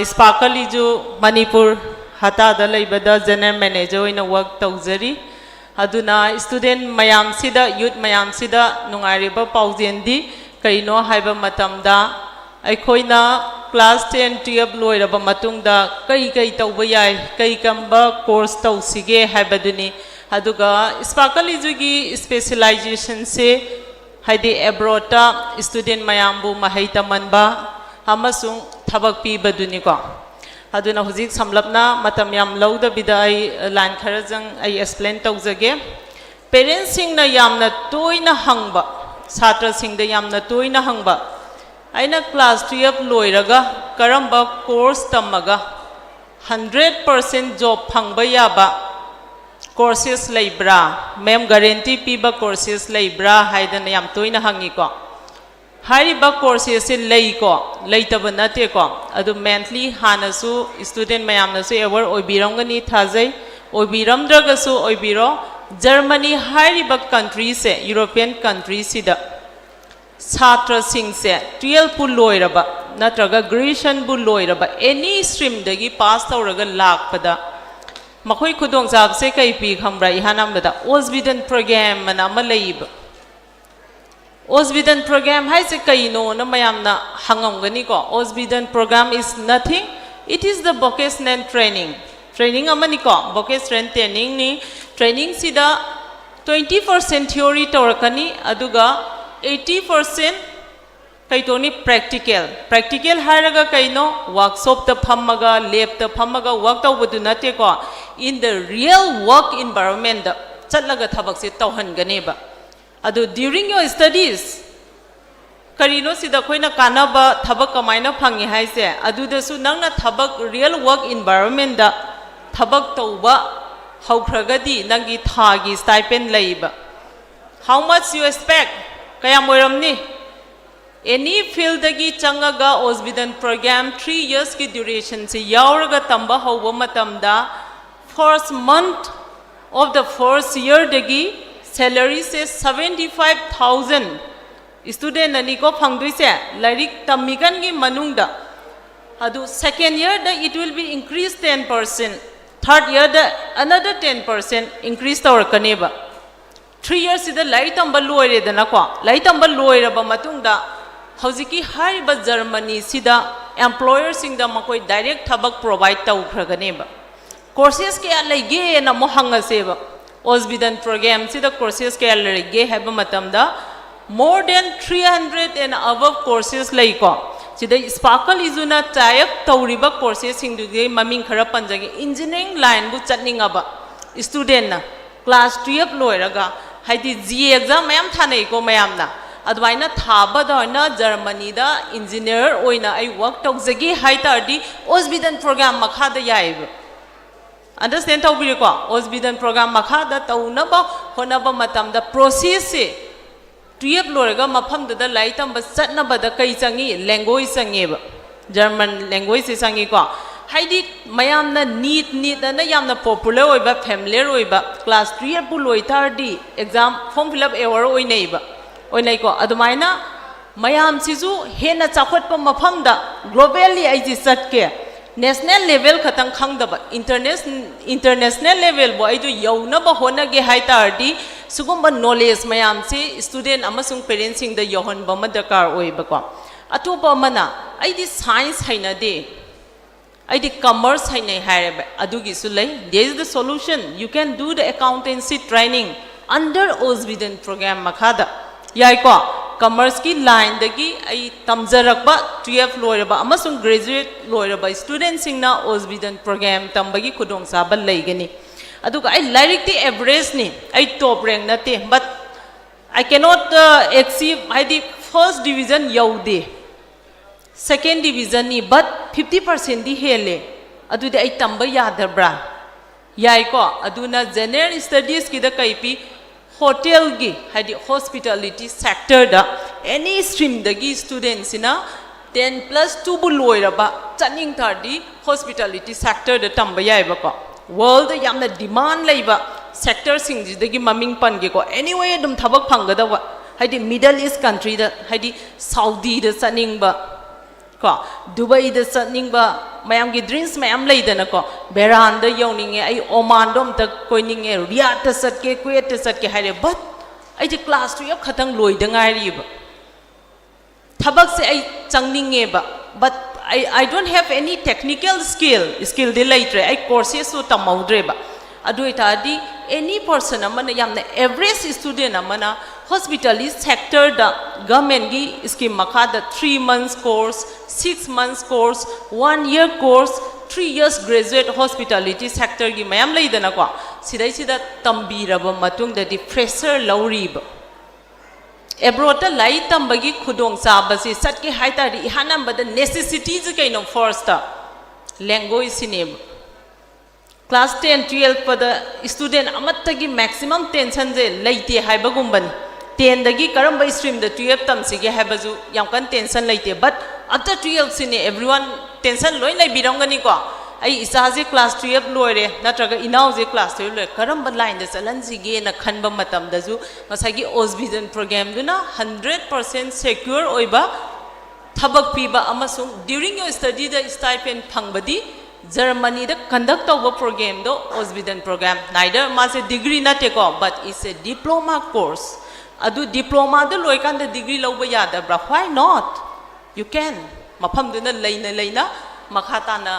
ꯏꯁꯄꯥꯀꯜ ꯏꯖꯨ ꯃꯅꯤꯄꯨꯔ ꯍꯇꯥꯗ ꯂꯩꯕꯗ General Manager ꯑꯣꯏꯅ work ꯇꯧꯖꯔꯤ꯫ ꯑꯗꯨꯅ student ꯃꯌꯥꯝꯁꯤꯗ, youth ꯃꯌꯥꯝꯁꯤꯗ ꯅꯨꯡꯉꯥꯏꯔꯤꯕ ꯄꯥꯎꯖꯦꯜꯗꯤ ꯀꯩꯅꯣ ꯍꯥꯏꯕ ꯃꯇꯝꯗ, ꯑꯩꯈꯣꯏꯅ class ten, twelve ꯂꯣꯏꯔꯕ ꯃꯇꯨꯡꯗ ꯀꯩ ꯀꯩ ꯇꯧꯕ ꯌꯥꯏ, ꯀꯩ ꯀꯔꯝꯕ course ꯇꯧꯁꯤꯒꯦ ꯍꯥꯏꯕꯗꯨꯅꯤ꯫ ꯑꯗꯨꯒ ꯏꯁꯄꯥꯀꯜ ꯏꯖꯨꯒꯤ specializationꯁꯦ, ꯍꯥꯏꯗꯤ abroadꯇ student ꯃꯌꯥꯝꯕꯨ ꯃꯍꯩ ꯇꯝꯍꯟꯕ ꯑꯃꯁꯨꯡ ꯊꯕꯛ ꯄꯤꯕꯗꯨꯅꯤꯀꯣ꯫ ꯑꯗꯨꯅ ꯍꯧꯖꯤꯛ ꯁꯝꯂꯞꯅ ꯃꯇꯝ ꯌꯥꯝ ꯂꯧꯗꯕꯤꯗ ꯑꯩ line ꯈꯔꯖꯪ ꯑꯩ explain ꯇꯧꯖꯒꯦ꯫ Parentsꯁꯤꯡꯅ ꯌꯥꯝꯅ ꯇꯣꯏꯅ ꯍꯪꯕ, ꯁꯥꯇ꯭ꯔꯁꯤꯡꯗ ꯌꯥꯝꯅ ꯇꯣꯏꯅ ꯍꯪꯕ, "ꯑꯩꯅ class twelve ꯂꯣꯏꯔꯒ ꯀꯔꯝꯕ course ꯇꯝꯃꯒ hundred percent job ꯐꯪꯕ ꯌꯥꯕ courses ꯂꯩꯕ꯭ꯔꯥ? Ma'am, guarantee ꯄꯤꯕ courses ꯂꯩꯕ꯭ꯔꯥ?" ꯍꯥꯏꯗꯅ ꯌꯥꯝ ꯇꯣꯏꯅ ꯍꯪꯉꯤꯀꯣ꯫ ꯍꯥꯏꯔꯤꯕ courses ꯁꯦ ꯂꯩꯀꯣ, ꯂꯩꯇꯕ ꯅꯠꯇꯦꯀꯣ꯫ ꯑꯗꯨ monthly ꯍꯥꯟꯅꯁꯨ student ꯃꯌꯥꯝꯅꯁꯨ aware ꯑꯣꯏꯕꯤꯔꯝꯒꯅꯤ ꯊꯥꯖꯩ꯫ ꯑꯣꯏꯕꯤꯔꯝꯗ꯭ꯔꯒꯁꯨ ꯑꯣꯏꯕꯤꯔꯣ꯫ ꯖꯔꯃꯅꯤ ꯍꯥꯏꯔꯤꯕ country ꯁꯦ, European country ꯁꯤꯗ ꯁꯥꯇ꯭ꯔꯁꯤꯡꯁꯦ twelve ꯄꯨ ꯂꯣꯏꯔꯕ ꯅꯠꯇ꯭ꯔꯒ graduation ꯕꯨ ꯂꯣꯏꯔꯕ, any stream ꯗꯒꯤ pass ꯇꯧꯔꯒ ꯂꯥꯛꯄꯗ ꯃꯈꯣꯏ ꯈꯨꯗꯣꯡꯆꯥꯕꯁꯦ ꯀꯩ ꯄꯤ ꯈꯪꯕ꯭ꯔꯥ? ꯏꯍꯥꯟ ꯍꯥꯟꯕꯗ Ausbildung Programm ꯑꯅ ꯑꯃ ꯂꯩꯌꯦꯕ꯫ Ausbildung Programm ꯍꯥꯏꯁꯦ ꯀꯩꯅꯣꯅ ꯃꯌꯥꯝꯅ ꯍꯪꯉꯝꯒꯅꯤꯀꯣ꯫ Ausbildung Programm is nothing, it is the vocational training꯫ Training ꯑꯃꯅꯤꯀꯣ, vocational training ꯅꯤ꯫ Training ꯁꯤꯗ twenty percent theory ꯇꯧꯔꯛꯀꯅꯤ, ꯑꯗꯨꯒ eighty percent ꯀꯩ ꯇꯧꯅꯤ? Practical꯫ Practical ꯍꯥꯏꯔꯒ ꯀꯩꯅꯣ? Workshop ꯇ ꯐꯝꯃꯒ, lab ꯇ ꯐꯝꯃꯒ work ꯇꯧꯕꯗꯨ ꯅꯠꯇꯦꯀꯣ꯫ In the real work environment ꯇ ꯆꯠꯂꯒ ꯊꯕꯛꯁꯦ ꯇꯧꯍꯟꯒꯅꯦꯕ꯫ ꯑꯗꯨ during your studies ꯀꯔꯤꯅꯣ ꯁꯤꯗ ꯑꯩꯈꯣꯏꯅ ꯀꯥꯟꯅꯕ ꯊꯕꯛ ꯀꯃꯥꯏꯅ ꯐꯪꯉꯤ ꯍꯥꯏꯁꯦ? ꯑꯗꯨꯗꯁꯨ ꯅꯪꯅ ꯊꯕꯛ real work environment ꯇ ꯊꯕꯛ ꯇꯧꯕ ꯍꯧꯈ꯭ꯔꯒꯗꯤ ꯅꯪꯒꯤ ꯊꯥꯒꯤ stipend ꯂꯩꯕ꯫ How much you expect? ꯀꯌꯥꯝ ꯑꯣꯏꯔꯝꯅꯤ? Any field ꯗꯒꯤ ꯆꯪꯉꯒ Ausbildung Programm three years ꯀꯤ duration ꯁꯤ ꯌꯥꯎꯔꯒ ꯇꯝꯕ ꯍꯧꯕ ꯃꯇꯝꯗ first month of the first year ꯗꯒꯤ salary ꯁꯦ seventy five thousand, student ꯅꯅꯤꯀꯣ ꯐꯪꯗꯣꯏꯁꯦ ꯂꯥꯏꯔꯤꯛ ꯇꯝꯃꯤꯀꯥꯟꯒꯤ ꯃꯅꯨꯡꯗ꯫ ꯑꯗꯨ second year the it will be increase ten percent, third year the another ten percent increase ꯇꯧꯔꯛꯀꯅꯦꯕ꯫ Three years ꯁꯤꯗ ꯂꯥꯏꯔꯤꯛ ꯇꯝꯕ ꯂꯣꯏꯔꯦꯗꯅꯀꯣ꯫ ꯂꯥꯏꯔꯤꯛ ꯇꯝꯕ ꯂꯣꯏꯔꯕ ꯃꯇꯨꯡꯗ ꯍꯧꯖꯤꯛꯀꯤ ꯍꯥꯏꯔꯤꯕ ꯖꯔꯃꯅꯤꯁꯤꯗ employer ꯁꯤꯡꯗ ꯃꯈꯣꯏ direct ꯊꯕꯛ provide ꯇꯧꯈ꯭ꯔꯒꯅꯦꯕ꯫ Courses ꯀꯌꯥ ꯂꯩꯒꯦꯅ ꯑꯃꯨꯛ ꯍꯪꯉꯁꯦꯕ꯫ Ausbildung Programme ꯁꯤꯗ courses ꯀꯌꯥ ꯂꯩꯒꯦ ꯍꯥꯏꯕ ꯃꯇꯝꯗ, more than three hundred and above courses ꯂꯩꯀꯣ꯫ ꯁꯤꯗ Sparkle ꯏꯖꯨꯅ tie up ꯇꯧꯔꯤꯕ courses ꯁꯤꯡꯗꯨꯒꯤ ꯃꯃꯤꯡ ꯈꯔ ꯄꯟꯖꯒꯦ꯫ Engineering line ꯕꯨ ꯆꯠꯅꯤꯡꯉꯕ student ꯅ, class twelve ꯂꯣꯏꯔꯒ, ꯍꯥꯏꯗꯤ G E exam ꯃꯌꯥꯝ ꯊꯥꯅꯩꯀꯣ ꯃꯌꯥꯝꯅ, ꯑꯗꯨꯃꯥꯏꯅ ꯊꯥꯕꯗ ꯑꯣꯏꯅ ꯖꯔꯃꯅꯤꯗ engineer ꯑꯣꯏꯅ ꯑꯩ work ꯇꯧꯖꯒꯦ ꯍꯥꯏ ꯇꯥꯔꯗꯤ Ausbildung Programme ꯃꯈꯥꯗ ꯌꯥꯏꯌꯦꯕ꯫ Understand ꯇꯧꯕꯤꯔꯦꯀꯣ? Ausbildung Programme ꯃꯈꯥꯗ ꯇꯧꯅꯕ ꯍꯣꯠꯅꯕ ꯃꯇꯝꯗ process ꯁꯦ ꯇꯨꯌꯦꯜꯞ ꯂꯣꯏꯔꯒ ꯃꯐꯝꯗꯨꯗ ꯂꯥꯏꯔꯤꯛ ꯇꯝꯕ ꯆꯠꯅꯕꯗ ꯀꯩ ꯆꯪꯉꯤ? ꯂꯦꯡꯒ꯭ꯋꯦꯖ ꯆꯪꯉꯦꯕ꯫ ꯖꯔꯃꯟ ꯂꯦꯡꯒ꯭ꯋꯦꯖꯁꯦ ꯆꯪꯉꯤꯀꯣ꯫ ꯍꯥꯏꯗꯤ ꯃꯌꯥꯝꯅ ꯅꯤꯠ ꯅꯤꯠ ꯑꯅ ꯌꯥꯝꯅ ꯄꯣꯄꯨꯂꯔ ꯑꯣꯏꯕ, ꯐꯦꯃꯤꯂꯤꯌꯔ ꯑꯣꯏꯕ, ꯀ꯭ꯂꯥꯁ ꯇꯨꯌꯦꯜꯞꯄꯨ ꯂꯣꯏ ꯇꯥꯔꯗꯤ ꯑꯦꯛꯖꯥꯝ, ꯐꯣꯔꯝ ꯐꯤꯜ ꯑꯞ ꯑꯦꯋꯥꯔ ꯑꯣꯏꯅꯩꯕ, ꯑꯣꯏꯅꯩꯀꯣ꯫ ꯑꯗꯨꯃꯥꯏꯅ ꯃꯌꯥꯝꯁꯤꯁꯨ ꯍꯦꯟꯅ ꯆꯥꯎꯈꯠꯄ ꯃꯐꯝꯗ, ꯒ꯭ꯂꯣꯕꯦꯜꯂꯤ ꯑꯩꯁꯦ ꯆꯠꯀꯦ, ꯅꯦꯁꯅꯦꯜ ꯂꯦꯚꯦꯜ ꯈꯛꯇꯪ ꯈꯪꯗꯕ, ꯏꯟꯇꯔꯅꯦꯁ ꯏꯟꯇꯔꯅꯦꯁꯅꯦꯜ ꯂꯦꯚꯦꯜꯕꯨ ꯑꯩꯗꯣ ꯌꯧꯅꯕ ꯍꯣꯠꯅꯒꯦ ꯍꯥꯏ ꯇꯥꯔꯗꯤ, ꯁꯤꯒꯨꯝꯕ ꯅꯣꯂꯦꯖ ꯃꯌꯥꯝꯁꯤ ꯏꯁꯇꯨꯗꯦꯟ ꯑꯃꯁꯨꯡ ꯄꯦꯔꯦꯟꯁꯁꯤꯡꯗ ꯌꯧꯍꯟꯕ ꯑꯃ ꯗꯔꯀꯥꯔ ꯑꯣꯏꯌꯦꯕꯀꯣ꯫ ꯑꯇꯣꯞꯄ ꯑꯃꯅ, "ꯑꯩꯗꯤ ꯁꯥꯏꯟꯁ ꯍꯩꯅꯗꯦ, ꯑꯩꯗꯤ ꯀꯃꯔꯁ ꯍꯩꯅꯩ" ꯍꯥꯏꯔꯦꯕ, ꯑꯗꯨꯒꯤꯁꯨ ꯂꯩ꯫ There is the solution. You can do the accountancy training under Osbiden program ꯃꯈꯥꯗ꯫ ꯌꯥꯏꯀꯣ? ꯀꯃꯔꯁꯀꯤ ꯂꯥꯏꯟꯗꯒꯤ ꯑꯩ ꯇꯝꯖꯔꯛꯄ, ꯇꯨꯌꯦꯜꯐ ꯂꯣꯏꯔꯕ ꯑꯃꯁꯨꯡ ꯒ꯭ꯔꯦꯖꯨꯑꯦꯠ ꯂꯣꯏꯔꯕ ꯏꯁꯇꯨꯗꯦꯟꯁꯤꯡꯅ ꯑꯣꯁꯕꯤꯗꯟ ꯄ꯭ꯔꯣꯒ꯭ꯔꯥꯝ ꯇꯝꯕꯒꯤ ꯈꯨꯗꯣꯡꯆꯥꯕ ꯂꯩꯒꯅꯤ꯫ ꯑꯗꯨꯒ ꯑꯩ ꯂꯥꯏꯔꯤꯛꯇꯤ ꯑꯦꯚꯔꯦꯖꯅꯤ, ꯑꯩ ꯇꯣꯞ ꯔꯦꯡ ꯅꯠꯇꯦ, but I cannot, uh, achieve, ꯍꯥꯏꯗꯤ ꯐꯥꯔꯁ ꯗꯤꯕꯤꯖꯟ ꯌꯧꯗꯦ, ꯁꯦꯀꯦꯟ ꯗꯤꯕꯤꯖꯟꯅꯤ, but ꯐꯤꯐꯇꯤ ꯄꯥꯔꯁꯦꯟꯗꯤ ꯍꯦꯜꯂꯦ꯫ ꯑꯗꯨꯗꯤ ꯑꯩ ꯇꯝꯕ ꯌꯥꯗꯕ꯭ꯔꯥ? ꯌꯥꯏꯀꯣ꯫ ꯑꯗꯨꯅ ꯖꯦꯅꯔꯦꯜ ꯁ꯭ꯇꯗꯤꯁꯀꯤꯗ ꯀꯩ ꯄꯤ? ꯍꯣꯇꯦꯜꯒꯤ, ꯍꯥꯏꯗꯤ ꯍꯣꯁꯄꯤꯇꯥꯂꯤꯇꯤ ꯁꯦꯛꯇꯔꯗ ꯑꯦꯅꯤ ꯁ꯭ꯇ꯭ꯔꯤꯝꯗꯒꯤ ꯁ꯭ꯇꯨꯗꯦꯟꯁꯤꯅ ꯇꯦꯟ ꯄ꯭ꯂꯁ ꯇꯨꯕꯨ ꯂꯣꯏꯔꯕ ꯆꯠꯅꯤꯡ ꯇꯥꯔꯗꯤ ꯍꯣꯁꯄꯤꯇꯥꯂꯤꯇꯤ ꯁꯦꯛꯇꯔꯗ ꯇꯝꯕ ꯌꯥꯏꯕꯀꯣ꯫ ꯋꯥꯔꯜꯗ ꯌꯥꯝꯅ ꯗꯤꯃꯥꯟ ꯂꯩꯕ ꯁꯦꯛꯇꯔꯁꯤꯡꯁꯤꯗꯒꯤ ꯃꯃꯤꯡ ꯄꯟꯒꯦꯀꯣ꯫ Anyway ꯑꯗꯨꯝ ꯊꯕꯛ ꯐꯪꯒꯗꯕ, ꯍꯥꯏꯗꯤ ꯃꯤꯗꯜ ꯏꯁ ꯀꯟꯇ꯭ꯔꯤꯗ, ꯍꯥꯏꯗꯤ ꯁꯥꯎꯗꯤꯗ ꯆꯠꯅꯤꯡꯕ ꯀꯣ, ꯗꯨꯕꯩꯗ ꯆꯠꯅꯤꯡꯕ, ꯃꯌꯥꯝꯒꯤ ꯗ꯭ꯔꯤꯝꯁ ꯃꯌꯥꯝ ꯂꯩꯗꯅꯀꯣ꯫ ꯕꯦꯔꯥꯟꯗ ꯌꯧꯅꯤꯡꯉꯦ, ꯑꯩ ꯑꯣꯃꯥꯟꯗꯣ ꯑꯝꯇ ꯀꯣꯏꯅꯤꯡꯉꯦ, ꯔꯤꯌꯥꯠꯇ ꯆꯠꯀꯦ, ꯀꯨꯋꯦꯠꯇ ꯆꯠꯀꯦ ꯍꯥꯏꯔꯦ, but ꯑꯩꯗꯤ ꯀ꯭ꯂꯥꯁ ꯇꯨꯌꯦꯜꯐ ꯈꯛꯇꯪ ꯂꯣꯏꯗ ꯉꯥꯏꯔꯤꯕ꯫ ꯊꯕꯛꯁꯦ ꯑꯩ ꯆꯪꯅꯤꯡꯉꯦꯕ, but I, I don't have any technical skill, ꯁ꯭ꯀꯤꯜꯗꯤ ꯂꯩꯇ꯭ꯔꯦ, ꯑꯩ ꯀꯣꯔꯁꯦꯁꯁꯨ ꯇꯝꯍꯧꯗ꯭ꯔꯦꯕ꯫ ꯑꯗꯨ ꯑꯣꯏꯇꯥꯔꯗꯤ ꯑꯦꯅꯤ ꯄꯔꯁꯟ ꯑꯃꯅ, ꯌꯥꯝꯅ ꯑꯦꯚꯔꯦꯖ ꯁ꯭ꯇꯨꯗꯦꯟ ꯑꯃꯅ ꯍꯣꯁꯄꯤꯇꯥꯂꯤꯇꯤ ꯁꯦꯛꯇꯔꯗ ꯒꯚꯔꯟꯃꯦꯟꯠꯀꯤ ꯁ꯭ꯀꯤꯝ ꯃꯈꯥꯗ three months course, six months course, one year course, three years graduate hospitality ꯁꯦꯛꯇꯔꯒꯤ ꯃꯌꯥꯝ ꯂꯩꯗꯅꯀꯣ, ꯁꯤꯗꯩꯁꯤꯗ ꯇꯝꯕꯤꯔꯕ ꯃꯇꯨꯡꯗꯗꯤ ꯐ꯭ꯔꯦꯁꯔ ꯂꯧꯔꯤꯕ꯫ ꯑꯦꯕ꯭ꯔꯣꯗꯇ ꯂꯥꯏꯔꯤꯛ ꯇꯝꯕꯒꯤ ꯈꯨꯗꯣꯡꯆꯥꯕꯁꯤ ꯆꯠꯀꯦ ꯍꯥꯏ ꯇꯥꯔꯗꯤ ꯏꯍꯥꯟ ꯍꯥꯟꯕꯗ ꯅꯦꯁꯦꯁꯤꯇꯤꯁꯦ ꯀꯩꯅꯣ? ꯐꯥꯔꯁꯇ ꯂꯦꯡꯒ꯭ꯋꯦꯖꯁꯤꯅꯦꯕ꯫ ꯀ꯭ꯂꯥꯁ ꯇꯦꯟ ꯇꯨꯌꯦꯜꯐꯇ ꯁ꯭ꯇꯨꯗꯦꯟ ꯑꯃꯠꯇꯒꯤ ꯃꯦꯛꯁꯤꯃꯝ ꯇꯦꯟꯁꯟꯁꯦ ꯂꯩꯇꯦ ꯍꯥꯏꯕꯒꯨꯝꯕꯅꯤ꯫ ꯇꯦꯟꯗꯒꯤ ꯀꯔꯝꯕ ꯏꯁꯇ꯭ꯔꯤꯝꯗ ꯇꯨꯌꯦꯜꯞ ꯇꯝꯁꯤꯒꯦ ꯍꯥꯏꯕꯁꯨ ꯌꯥꯝ ꯀꯟꯅ ꯇꯦꯟꯁꯟ ꯂꯩꯇꯦ꯫ But after twelve ꯁꯤꯅꯦ, everyone ꯇꯦꯟꯁꯟ ꯂꯣꯏ ꯂꯩꯕꯤꯔꯝꯒꯅꯤꯀꯣ꯫ ꯑꯩ ꯏꯆꯥꯁꯦ ꯀ꯭ꯂꯥꯁ ꯇꯨꯌꯦꯜꯞ ꯂꯣꯏꯔꯦ ꯅꯠꯇ꯭ꯔꯒ ꯏꯅꯥꯎꯁꯦ ꯀ꯭ꯂꯥꯁ ꯇꯨꯌꯦꯜꯞ ꯂꯣꯏꯔꯦ, ꯀꯔꯝꯕ ꯂꯥꯏꯟꯗ ꯆꯠꯍꯟꯁꯤꯒꯦꯅ ꯈꯟꯕ ꯃꯇꯝꯗꯁꯨ ꯉꯁꯥꯏꯒꯤ ꯑꯣꯁꯕꯤꯗꯟ ꯄ꯭ꯔꯣꯒ꯭ꯔꯥꯝꯗꯨꯅ ꯍꯟꯗ꯭ꯔꯦꯠ ꯄꯥꯔꯁꯦꯟ ꯁꯦꯀ꯭ꯌꯨꯔ ꯑꯣꯏꯕ ꯊꯕꯛ ꯄꯤꯕ ꯑꯃꯁꯨꯡ during your study ꯗ stipend ꯐꯪꯕꯗꯤ ꯖꯔꯃꯅꯤꯗ ꯀꯟꯗꯛ ꯇꯧꯕ ꯄ꯭ꯔꯣꯒ꯭ꯔꯥꯝꯗꯣ ꯑꯣꯁꯕꯤꯗꯟ ꯄ꯭ꯔꯣꯒ꯭ꯔꯥꯝ꯫ Neither ꯃꯥꯁꯦ ꯗꯤꯒ꯭ꯔꯤ ꯅꯠꯇꯦꯀꯣ, but it's a diploma course꯫ ꯑꯗꯨ ꯗꯤꯄ꯭ꯂꯣꯃꯥꯗꯨ ꯂꯣꯏꯀꯥꯟꯗ ꯗꯤꯒ꯭ꯔꯤ ꯂꯧꯕ ꯌꯥꯗꯕ꯭ꯔꯥ? Why not? You can꯫ ꯃꯐꯝꯗꯨꯅ ꯂꯩꯅ ꯂꯩꯅ ꯃꯈꯥ ꯇꯥꯅ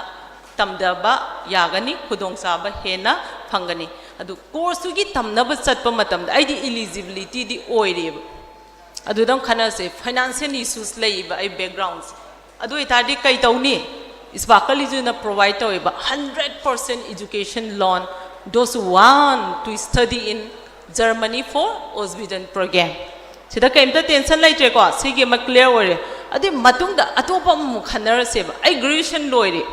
ꯇꯝꯗꯕ ꯌꯥꯒꯅꯤ, ꯈꯨꯗꯣꯡꯆꯥꯕ ꯍꯦꯟꯅ ꯐꯪꯒꯅꯤ꯫ ꯑꯗꯨ ꯀꯣꯔꯁꯇꯨꯒꯤ ꯇꯝꯅꯕ ꯆꯠꯄ ꯃꯇꯝꯗ ꯑꯩꯗꯤ ꯏꯂꯤꯖꯤꯕꯤꯂꯤꯇꯤꯗꯤ ꯑꯣꯏꯔꯦꯕ꯫ ꯑꯗꯨꯗꯪ ꯈꯟꯅꯁꯦ, ꯐꯥꯏꯅꯥꯟꯁꯤꯌꯦꯜ ꯏꯁꯨꯁ ꯂꯩꯕ ꯑꯩ ꯕꯦꯛꯒ꯭ꯔꯥꯎꯟꯁꯦ꯫ ꯑꯗꯨ ꯑꯣꯏꯇꯥꯔꯗꯤ ꯀꯩ ꯇꯧꯅꯤ? ꯏꯁꯄꯥꯔꯀꯜ ꯏꯖꯨꯅ ꯄ꯭ꯔꯣꯚꯥꯏꯗ ꯇꯧꯋꯦꯕ, hundred percent education loan, those who want to study in Germany for Ausbildung program꯫ ꯁꯤꯗ ꯀꯩꯝꯇ ꯇꯦꯟꯁꯟ ꯂꯩꯇ꯭ꯔꯦꯀꯣ, ꯁꯤꯒꯤ ꯑꯃ ꯀ꯭ꯂꯤꯌꯥꯔ ꯑꯣꯏꯔꯦ꯫ ꯑꯗꯨꯏ ꯃꯇꯨꯡꯗ ꯑꯇꯣꯞꯄ ꯑꯃꯃꯨꯛ ꯈꯟꯅꯔꯁꯦꯕ꯫ ꯑꯩ ꯒ꯭ꯔꯦꯖꯨꯑꯦꯁꯟ ꯂꯣꯏꯔꯦ,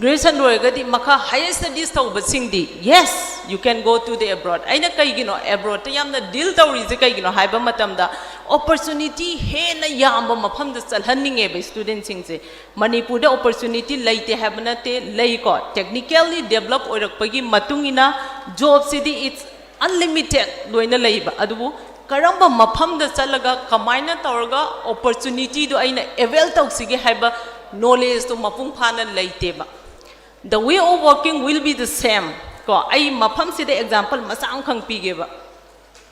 ꯒ꯭ꯔꯦꯖꯨꯑꯦꯁꯟ ꯂꯣꯏꯔꯒꯗꯤ ꯃꯈꯥ ꯍꯥꯌꯔ ꯁ꯭ꯇꯗꯤꯁ ꯇꯧꯕꯁꯤꯡꯗꯤ, yes, you can go to the abroad꯫ ꯑꯩꯅ ꯀꯩꯒꯤꯅꯣ ꯑꯦꯕ꯭ꯔꯣꯗꯇ ꯌꯥꯝꯅ ꯗꯤꯜ ꯇꯧꯔꯤꯁꯦ ꯀꯩꯒꯤꯅꯣ ꯍꯥꯏꯕ ꯃꯇꯝꯗ, ꯑꯣꯄꯣꯔꯆꯨꯅꯤꯇꯤ ꯍꯦꯟꯅ ꯌꯥꯝꯕ ꯃꯐꯝꯗ ꯆꯠꯍꯟꯅꯤꯡꯉꯦꯕ ꯁ꯭ꯇꯨꯗꯦꯟꯁꯤꯡꯁꯦ꯫ ꯃꯅꯤꯄꯨꯔꯗ ꯑꯣꯄꯣꯔꯆꯨꯅꯤꯇꯤ ꯂꯩꯇꯦ ꯍꯥꯏꯕ ꯅꯠꯇꯦ, ꯂꯩꯀꯣ꯫ ꯇꯦꯛꯅꯤꯀꯦꯜꯂꯤ ꯗꯦꯕꯂꯞ ꯑꯣꯏꯔꯛꯄꯒꯤ ꯃꯇꯨꯡ ꯏꯟꯅ ꯖꯣꯕꯁꯤꯗꯤ it's unlimited ꯂꯣꯏꯅ ꯂꯩꯕ꯫ ꯑꯗꯨꯕꯨ ꯀꯔꯝꯕ ꯃꯐꯝꯗ ꯆꯠꯂꯒ ꯀꯃꯥꯏꯅ ꯇꯧꯔꯒ ꯑꯣꯄꯣꯔꯆꯨꯅꯤꯇꯤꯗꯣ ꯑꯩꯅ ꯑꯦꯕꯦꯜ ꯇꯧꯁꯤꯒꯦ ꯍꯥꯏꯕ ꯅꯣꯂꯦꯖꯇꯣ ꯃꯄꯨꯡ ꯐꯥꯅ ꯂꯩꯇꯦꯕ꯫ The way of working will be the same꯫ ꯀꯣ, ꯑꯩ ꯃꯐꯝꯁꯤꯗ ꯑꯦꯛꯖꯥꯝꯄꯜ ꯃꯆꯥ ꯑꯃꯈꯪ ꯄꯤꯒꯦꯕ꯫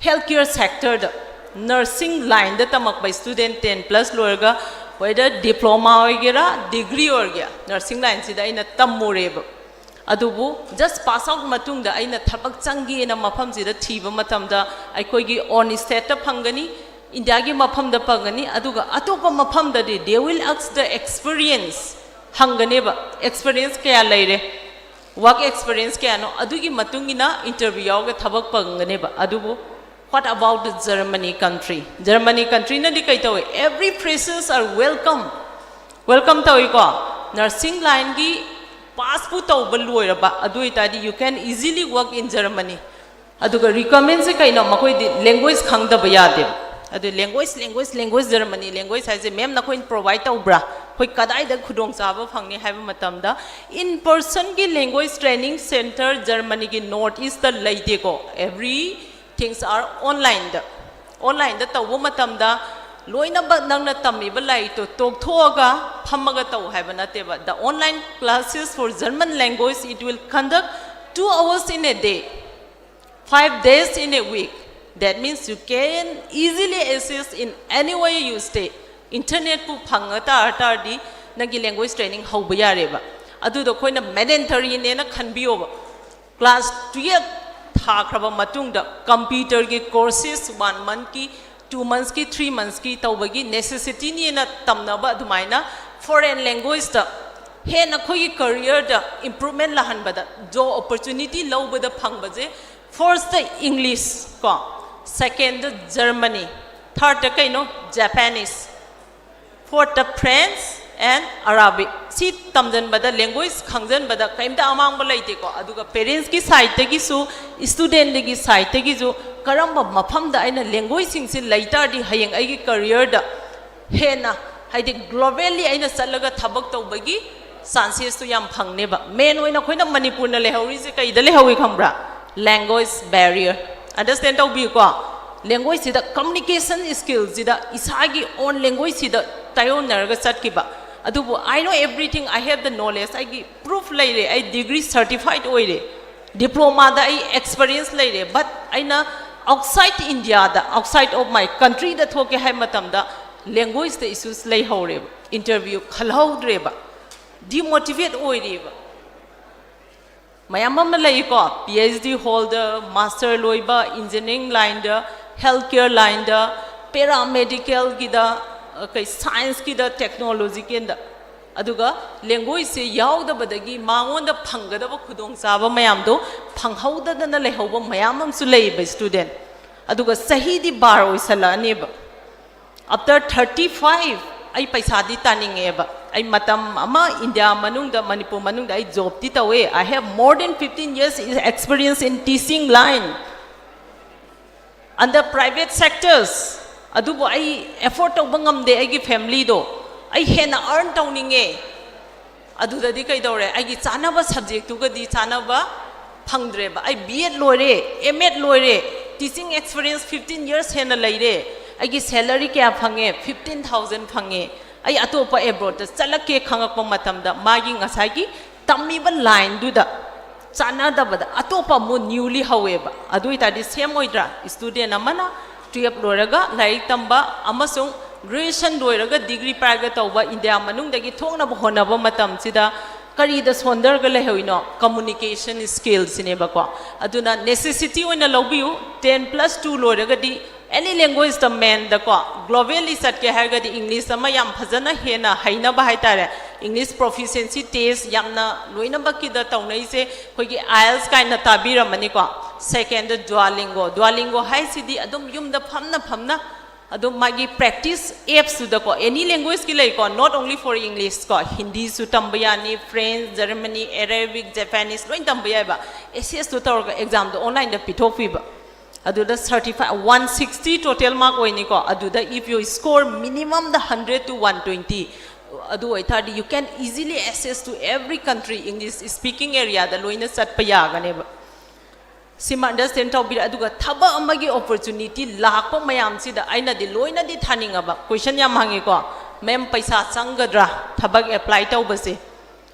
ꯍꯦꯜꯊ ꯀꯤꯌꯔ ꯁꯦꯛꯇꯔꯗ ꯅꯔꯁꯤꯡ ꯂꯥꯏꯟꯗ ꯇꯝꯃꯛꯄ ꯁ꯭ꯇꯨꯗꯦꯟ ꯇꯦꯟ ꯄ꯭ꯂꯁ ꯂꯣꯏꯔꯒ, whether ꯗꯤꯄ꯭ꯂꯣꯃꯥ ꯑꯣꯏꯒꯦꯔꯥ ꯗꯤꯒ꯭ꯔꯤ ꯑꯣꯏꯒꯦꯔꯥ, ꯅꯔꯁꯤꯡ ꯂꯥꯏꯟꯁꯤꯗ ꯑꯩꯅ ꯇꯝꯃꯨꯔꯦꯕ꯫ ꯑꯗꯨꯕꯨ ꯖꯁ ꯄꯥꯁ ꯑꯥꯎꯠ ꯃꯇꯨꯡꯗ ꯑꯩꯅ ꯊꯕꯛ ꯆꯪꯒꯦꯅ ꯃꯐꯝꯁꯤꯗ ꯊꯤꯕ ꯃꯇꯝꯗ ꯑꯩꯈꯣꯏꯒꯤ ꯑꯣꯟ ꯁ꯭ꯇꯦꯠꯇ ꯐꯪꯒꯅꯤ, ꯏꯟꯗꯤꯌꯥꯒꯤ ꯃꯐꯝꯗ ꯐꯪꯒꯅꯤ, ꯑꯗꯨꯒ ꯑꯇꯣꯞꯄ ꯃꯐꯝꯗꯗꯤ they will ask the experience ꯍꯪꯒꯅꯦꯕ, ꯑꯦꯛꯁꯄꯤꯔꯤꯌꯦꯟꯁ ꯀꯌꯥ ꯂꯩꯔꯦ, ꯋꯥꯔꯛ ꯑꯦꯛꯁꯄꯤꯔꯤꯌꯦꯟꯁ ꯀꯌꯥꯅꯣ, ꯑꯗꯨꯒꯤ ꯃꯇꯨꯡ ꯏꯟꯅ ꯏꯟꯇꯔꯚ꯭ꯌꯨ ꯌꯥꯎꯔꯒ ꯊꯕꯛ ꯐꯪꯒꯅꯦꯕ꯫ ꯑꯗꯨꯕꯨ what about the Germany country? Germany ꯀꯟꯇ꯭ꯔꯤꯅꯗꯤ ꯀꯩ ꯇꯧꯋꯦ? Every freshers are welcome, welcome ꯇꯧꯏꯀꯣ꯫ ꯅꯔꯁꯤꯡ ꯂꯥꯏꯟꯒꯤ ꯄꯥꯁꯄꯨ ꯇꯧꯕ ꯂꯣꯏꯔꯕ ꯑꯗꯨ ꯑꯣꯏꯇꯥꯔꯗꯤ you can easily work in Germany꯫ ꯑꯗꯨꯒ ꯔꯤꯀ꯭ꯋꯥꯌꯔꯃꯦꯟꯁꯦ ꯀꯩꯅꯣ? ꯃꯈꯣꯏꯗꯤ ꯂꯦꯡꯒ꯭ꯋꯦꯖ ꯈꯪꯗꯕ ꯌꯥꯗꯦꯕ꯫ ꯑꯗꯨ language language language Germany language ꯍꯥꯏꯁꯦ ꯃꯦꯝ ꯅꯈꯣꯏꯅ ꯄ꯭ꯔꯣꯚꯥꯏꯗ ꯇꯧꯕ꯭ꯔꯥ? ꯑꯩꯈꯣꯏ ꯀꯗꯥꯏꯗ ꯈꯨꯗꯣꯡꯆꯥꯕ ꯐꯪꯅꯤ ꯍꯥꯏꯕ ꯃꯇꯝꯗ, ꯏꯟ ꯄꯔꯁꯟꯒꯤ ꯂꯦꯡꯒ꯭ꯋꯦꯖ ꯇ꯭ꯔꯦꯅꯤꯡ ꯁꯦꯟꯇꯔ ꯖꯔꯃꯅꯤꯒꯤ ꯅꯣꯔꯠ ꯏꯁꯇ ꯂꯩꯇꯦꯀꯣ꯫ ꯑꯦꯚ꯭ꯔꯤ ꯊꯤꯡꯁ ꯑꯥꯔ ꯑꯣꯟꯂꯥꯏꯟꯗ꯫ ꯑꯣꯟꯂꯥꯏꯟꯗ ꯇꯧꯕ ꯃꯇꯝꯗ ꯂꯣꯏꯅꯃꯛ ꯅꯪꯅ ꯇꯝꯃꯤꯕ ꯂꯥꯏꯔꯤꯛꯇꯣ ꯇꯣꯛꯊꯣꯛꯑꯒ ꯐꯝꯃꯒ ꯇꯧ ꯍꯥꯏꯕ ꯅꯠꯇꯦꯕ꯫ The online classes for German language, it will conduct two hours in a day, five days in a week. That means you can easily access in anywhere you stay. ꯏꯟꯇꯔꯅꯦꯠꯄꯨ ꯐꯪꯉ ꯇꯥꯔ ꯇꯥꯔꯗꯤ ꯅꯪꯒꯤ ꯂꯦꯡꯒ꯭ꯋꯦꯖ ꯇ꯭ꯔꯦꯅꯤꯡ ꯍꯧꯕ ꯌꯥꯔꯦꯕ꯫ ꯑꯗꯨꯗꯣ ꯑꯩꯈꯣꯏꯅ ꯃꯦꯟꯗꯦꯇꯔꯤꯅꯦꯅ ꯈꯟꯕꯤꯌꯣꯕ꯫ Class twelve ꯊꯥꯈ꯭ꯔꯕ ꯃꯇꯨꯡꯗ ꯀꯝꯄ꯭ꯌꯨꯇꯔꯒꯤ ꯀꯣꯔꯁꯦꯁ ꯋꯥꯟ ꯃꯟꯊꯀꯤ, ꯇꯨ ꯃꯟꯊꯁꯀꯤ, ꯊ꯭ꯔꯤ ꯃꯟꯊꯁꯀꯤ ꯇꯧꯕꯒꯤ ꯅꯦꯁꯦꯁꯤꯇꯤꯅꯦꯅ ꯇꯝꯅꯕ ꯑꯗꯨꯃꯥꯏꯅ ꯐꯣꯔꯦꯟ ꯂꯦꯡꯒ꯭ꯋꯦꯖꯇ ꯍꯦꯟꯅ ꯑꯩꯈꯣꯏꯒꯤ ꯀꯔꯤꯌꯔꯗ ꯏꯝꯄ꯭ꯔꯨꯚꯃꯦꯟ ꯂꯥꯛꯍꯟꯕꯗ, ꯖꯣꯕ ꯑꯣꯄꯣꯔꯆꯨꯅꯤꯇꯤ ꯂꯧꯕꯗ ꯐꯪꯕꯁꯦ ꯐꯥꯔꯁꯇ ꯏꯪꯂꯤꯁ ꯀꯣ, ꯁꯦꯀꯦꯟꯗ ꯖꯔꯃꯅꯤ, ꯊꯥꯔꯗꯇ ꯀꯩꯅꯣ? ꯖꯄꯥꯅꯤꯁ, ꯐꯣꯔꯠꯇ ꯐ꯭ꯔꯦꯟꯁ ꯑꯦꯟ ꯑꯔꯥꯕꯤꯛ꯫ ꯁꯤ ꯇꯝꯖꯟꯕꯗ, ꯂꯦꯡꯒ꯭ꯋꯦꯖ ꯈꯪꯖꯟꯕꯗ ꯀꯔꯤꯝꯇ ꯑꯃꯥꯡꯕ ꯂꯩꯇꯦꯀꯣ꯫ ꯑꯗꯨꯒ ꯄꯦꯔꯦꯟꯁꯀꯤ ꯁꯥꯏꯠꯇꯒꯤꯁꯨ, ꯁ꯭ꯇꯨꯗꯦꯟꯠꯇꯒꯤ ꯁꯥꯏꯠꯇꯒꯤꯁꯨ ꯀꯔꯝꯕ ꯃꯐꯝꯗ ꯑꯩꯅ ꯂꯦꯡꯒ꯭ꯋꯦꯖꯁꯤꯡꯁꯤ ꯂꯩ ꯇꯥꯔꯗꯤ ꯍꯌꯦꯡ ꯑꯩꯒꯤ ꯀꯔꯤꯌꯔꯗ ꯍꯦꯟꯅ, ꯍꯥꯏꯗꯤ ꯒ꯭ꯂꯣꯕꯦꯜꯂꯤ ꯑꯩꯅ ꯆꯠꯂꯒ ꯊꯕꯛ ꯇꯧꯕꯒꯤ ꯆꯥꯟꯁꯦꯁꯇꯨ ꯌꯥꯝ ꯐꯪꯅꯦꯕ꯫ ꯃꯦꯟ ꯑꯣꯏꯅ ꯑꯩꯈꯣꯏꯅ ꯃꯅꯤꯄꯨꯔꯅ ꯂꯩꯍꯧꯔꯤꯁꯦ ꯀꯩꯗ ꯂꯩꯍꯧꯏ ꯈꯪꯕ꯭ꯔꯥ? Language barrier. ꯑꯟꯗꯔꯁ꯭ꯇꯦꯟ ꯇꯧꯕꯤꯌꯨꯀꯣ꯫ ꯂꯦꯡꯒ꯭ꯋꯦꯖꯁꯤꯗ, ꯀꯝꯃꯨꯅꯤꯀꯦꯁꯟ ꯁ꯭ꯀꯤꯜꯁꯤꯗ, ꯏꯁꯥꯒꯤ ꯑꯣꯟ ꯂꯦꯡꯒ꯭ꯋꯦꯖꯁꯤꯗ ꯇꯥꯏꯌꯣꯟꯅꯔꯒ ꯆꯠꯈꯤꯕ꯫ ꯑꯗꯨꯕꯨ I know everything, I have the knowledge, ꯑꯩꯒꯤ ꯄ꯭ꯔꯨꯐ ꯂꯩꯔꯦ, ꯑꯩ ꯗꯤꯒ꯭ꯔꯤ ꯁꯔꯇꯤꯐꯥꯏꯠ ꯑꯣꯏꯔꯦ, ꯗꯤꯄ꯭ꯂꯣꯃꯥꯗ ꯑꯩ ꯑꯦꯛꯁꯄꯔꯤꯌꯦꯟꯁ ꯂꯩꯔꯦ, but ꯑꯩꯅ ꯑꯥꯎꯠꯁꯥꯏꯠ ꯏꯟꯗꯤꯌꯥꯗ, ꯑꯥꯎꯠꯁꯥꯏꯠ ꯑꯣꯐ ꯃꯥꯏ ꯀꯟꯇ꯭ꯔꯤꯗ ꯊꯣꯛꯀꯦ ꯍꯥꯏꯕ ꯃꯇꯝꯗ ꯂꯦꯡꯒ꯭ꯋꯦꯖꯇ ꯏꯁꯨꯁ ꯂꯩꯍꯧꯔꯦꯕ, ꯏꯟꯇꯔꯚ꯭ꯌꯨ ꯈꯜꯍꯧꯗ꯭ꯔꯦꯕ, ꯗꯤꯃꯣꯇꯤꯚꯦꯠ ꯑꯣꯏꯔꯦꯕ꯫ ꯃꯌꯥꯝ ꯑꯃ ꯂꯩꯀꯣ, P H D holder, master ꯂꯣꯏꯕ, ꯏꯟꯖꯤꯅꯤꯌꯥꯔꯤꯡ ꯂꯥꯏꯟꯗ, ꯍꯦꯜꯊ ꯀꯦꯌꯔ ꯂꯥꯏꯟꯗ, ꯄꯦꯔꯥꯃꯦꯗꯤꯀꯦꯜꯒꯤꯗ, ꯑ, ꯀꯩ, ꯁꯥꯏꯟꯁꯀꯤꯗ, ꯇꯦꯛꯅꯣꯂꯣꯖꯤꯀꯦꯜꯗ꯫ ꯑꯗꯨꯒ ꯂꯦꯡꯒ꯭ꯋꯦꯖꯁꯦ ꯌꯥꯎꯗꯕꯗꯒꯤ ꯃꯉꯣꯟꯗ ꯐꯪꯒꯗꯕ ꯈꯨꯗꯣꯡꯆꯥꯕ ꯃꯌꯥꯝꯗꯣ ꯐꯪꯍꯧꯗꯗꯅ ꯂꯩꯍꯧꯕ ꯃꯌꯥꯝ ꯑꯃꯁꯨ ꯂꯩꯌꯦꯕ ꯁ꯭ꯇꯨꯗꯦꯟꯠ꯫ ꯑꯗꯨꯒ ꯆꯍꯤꯗꯤ ꯕꯥꯔ ꯑꯣꯏꯁꯜꯂꯛꯑꯅꯦꯕ꯫ After thirty five, ꯑꯩ ꯄꯩꯁꯥꯗꯤ ꯇꯥꯅꯤꯡꯉꯦꯕ꯫ ꯑꯩ ꯃꯇꯝ ꯑꯃ ꯏꯟꯗꯤꯌꯥ ꯃꯅꯨꯡꯗ, ꯃꯅꯤꯄꯨꯔ ꯃꯅꯨꯡꯗ ꯑꯩ ꯖꯣꯕꯇꯤ ꯇꯧꯋꯦ꯫ I have more than fifteen years experience in teaching line. Under private sectors, ꯑꯗꯨꯕꯨ ꯑꯩ afford ꯇꯧꯕ ꯉꯝꯗꯦ ꯑꯩꯒꯤ familyꯗꯣ, ꯑꯩ ꯍꯦꯟꯅ earn ꯇꯧꯅꯤꯡꯉꯦ꯫ ꯑꯗꯨꯗꯗꯤ ꯀꯩꯗꯧꯔꯦ? ꯑꯩꯒꯤ ꯆꯥꯅꯕ subjectꯇꯨꯒꯗꯤ ꯆꯥꯅꯕ ꯐꯪꯗ꯭ꯔꯦꯕ꯫ ꯑꯩ B.Ed ꯂꯣꯏꯔꯦ, M.Ed ꯂꯣꯏꯔꯦ, teaching experience fifteen years ꯍꯦꯟꯅ ꯂꯩꯔꯦ, ꯑꯩꯒꯤ salary ꯀꯌꯥ ꯐꯪꯉꯦ? Fifteen thousand ꯐꯪꯉꯦ꯫ ꯑꯩ ꯑꯇꯣꯞꯄ abroadꯇ ꯆꯠꯂꯛꯀꯦ ꯈꯪꯉꯛꯄ ꯃꯇꯝꯗ ꯃꯥꯒꯤ ꯉꯁꯥꯏꯒꯤ ꯇꯝꯃꯤꯕ lineꯗꯨꯗ ꯆꯥꯟꯅꯗꯕꯗ ꯑꯇꯣꯞꯄ ꯑꯃꯨꯛ newly ꯍꯧꯋꯦꯕ꯫ ꯑꯗꯨ ꯑꯣꯏꯇꯥꯔꯗꯤ same ꯑꯣꯏꯗ꯭ꯔꯥ? Student ꯑꯃꯅ twelve ꯂꯣꯏꯔꯒ ꯂꯥꯏꯔꯤꯛ ꯇꯝꯕ ꯑꯃꯁꯨꯡ graduation ꯂꯣꯏꯔꯒ degree ꯄꯥꯏꯔꯒ ꯇꯧꯕ, ꯏꯟꯗꯤꯌꯥ ꯃꯅꯨꯡꯗꯒꯤ ꯊꯣꯛꯅꯕ ꯍꯣꯠꯅꯕ ꯃꯇꯝꯁꯤꯗ ꯀꯔꯤꯗ ꯁꯣꯟꯊꯔꯒ ꯂꯩꯍꯧꯔꯤꯅꯣ? Communication skillꯁꯤꯅꯦꯕꯀꯣ꯫ ꯑꯗꯨꯅ necessity ꯑꯣꯏꯅ ꯂꯧꯕꯤꯌꯨ꯫ Ten plus two ꯂꯣꯏꯔꯒꯗꯤ any languageꯇ mainꯗꯀꯣ, globally ꯆꯠꯀꯦ ꯍꯥꯏꯔꯒꯗꯤ English ꯑꯃ ꯌꯥꯝ ꯐꯖꯅ ꯍꯦꯟꯅ ꯍꯩꯅꯕ ꯍꯥꯏꯇꯥꯔꯦ꯫ English proficiency test ꯌꯥꯝꯅ ꯂꯣꯏꯅꯃꯛꯀꯤꯗ ꯇꯧꯅꯩꯁꯦ ꯑꯩꯈꯣꯏꯒꯤ IELTS ꯀꯥꯏꯅ ꯇꯥꯕꯤꯔꯝꯃꯅꯤꯀꯣ꯫ Secondꯗ Duolingo꯫ Duolingo ꯍꯥꯏꯁꯤꯗꯤ ꯑꯗꯨꯝ ꯌꯨꯝꯗ ꯐꯝꯅ ꯐꯝꯅ ꯑꯗꯨꯝ ꯃꯥꯒꯤ practice appsꯇꯨꯗꯀꯣ, any languageꯀꯤ ꯂꯩꯀꯣ, not only for English ꯀꯣ, Hindiꯁꯨ ꯇꯝꯕ ꯌꯥꯅꯤ, French, Germany, Arabic, Japanese ꯂꯣꯏ ꯇꯝꯕ ꯌꯥꯏꯕ꯫ Accessꯇꯨ ꯇꯧꯔꯒ examꯗꯣ onlineꯗ ꯄꯤꯊꯣꯛꯄꯤꯕ꯫ ꯑꯗꯨꯗ certified one sixty total mark ꯑꯣꯏꯅꯤꯀꯣ꯫ ꯑꯗꯨꯗ if you score minimumꯗ hundred to one twenty, ꯑꯗꯨ ꯑꯣꯏꯇꯥꯔꯗꯤ you can easily access to every country, English speaking areaꯗ ꯂꯣꯏꯅ ꯆꯠꯄ ꯌꯥꯒꯅꯦꯕ꯫ ꯁꯤꯃ understand ꯇꯧꯕꯤꯔꯦ꯫ ꯑꯗꯨꯒ ꯊꯕꯛ ꯑꯃꯒꯤ opportunity ꯂꯥꯛꯄ ꯃꯌꯥꯝꯁꯤꯗ ꯑꯩꯅꯗꯤ ꯂꯣꯏꯅꯗꯤ ꯊꯥꯅꯤꯡꯉꯕ꯫ Question ꯌꯥꯝ ꯍꯪꯉꯤꯀꯣ, "Ma'am, ꯄꯩꯁꯥ ꯆꯪꯒꯗ꯭ꯔꯥ ꯊꯕꯛ apply ꯇꯧꯕꯁꯦ?"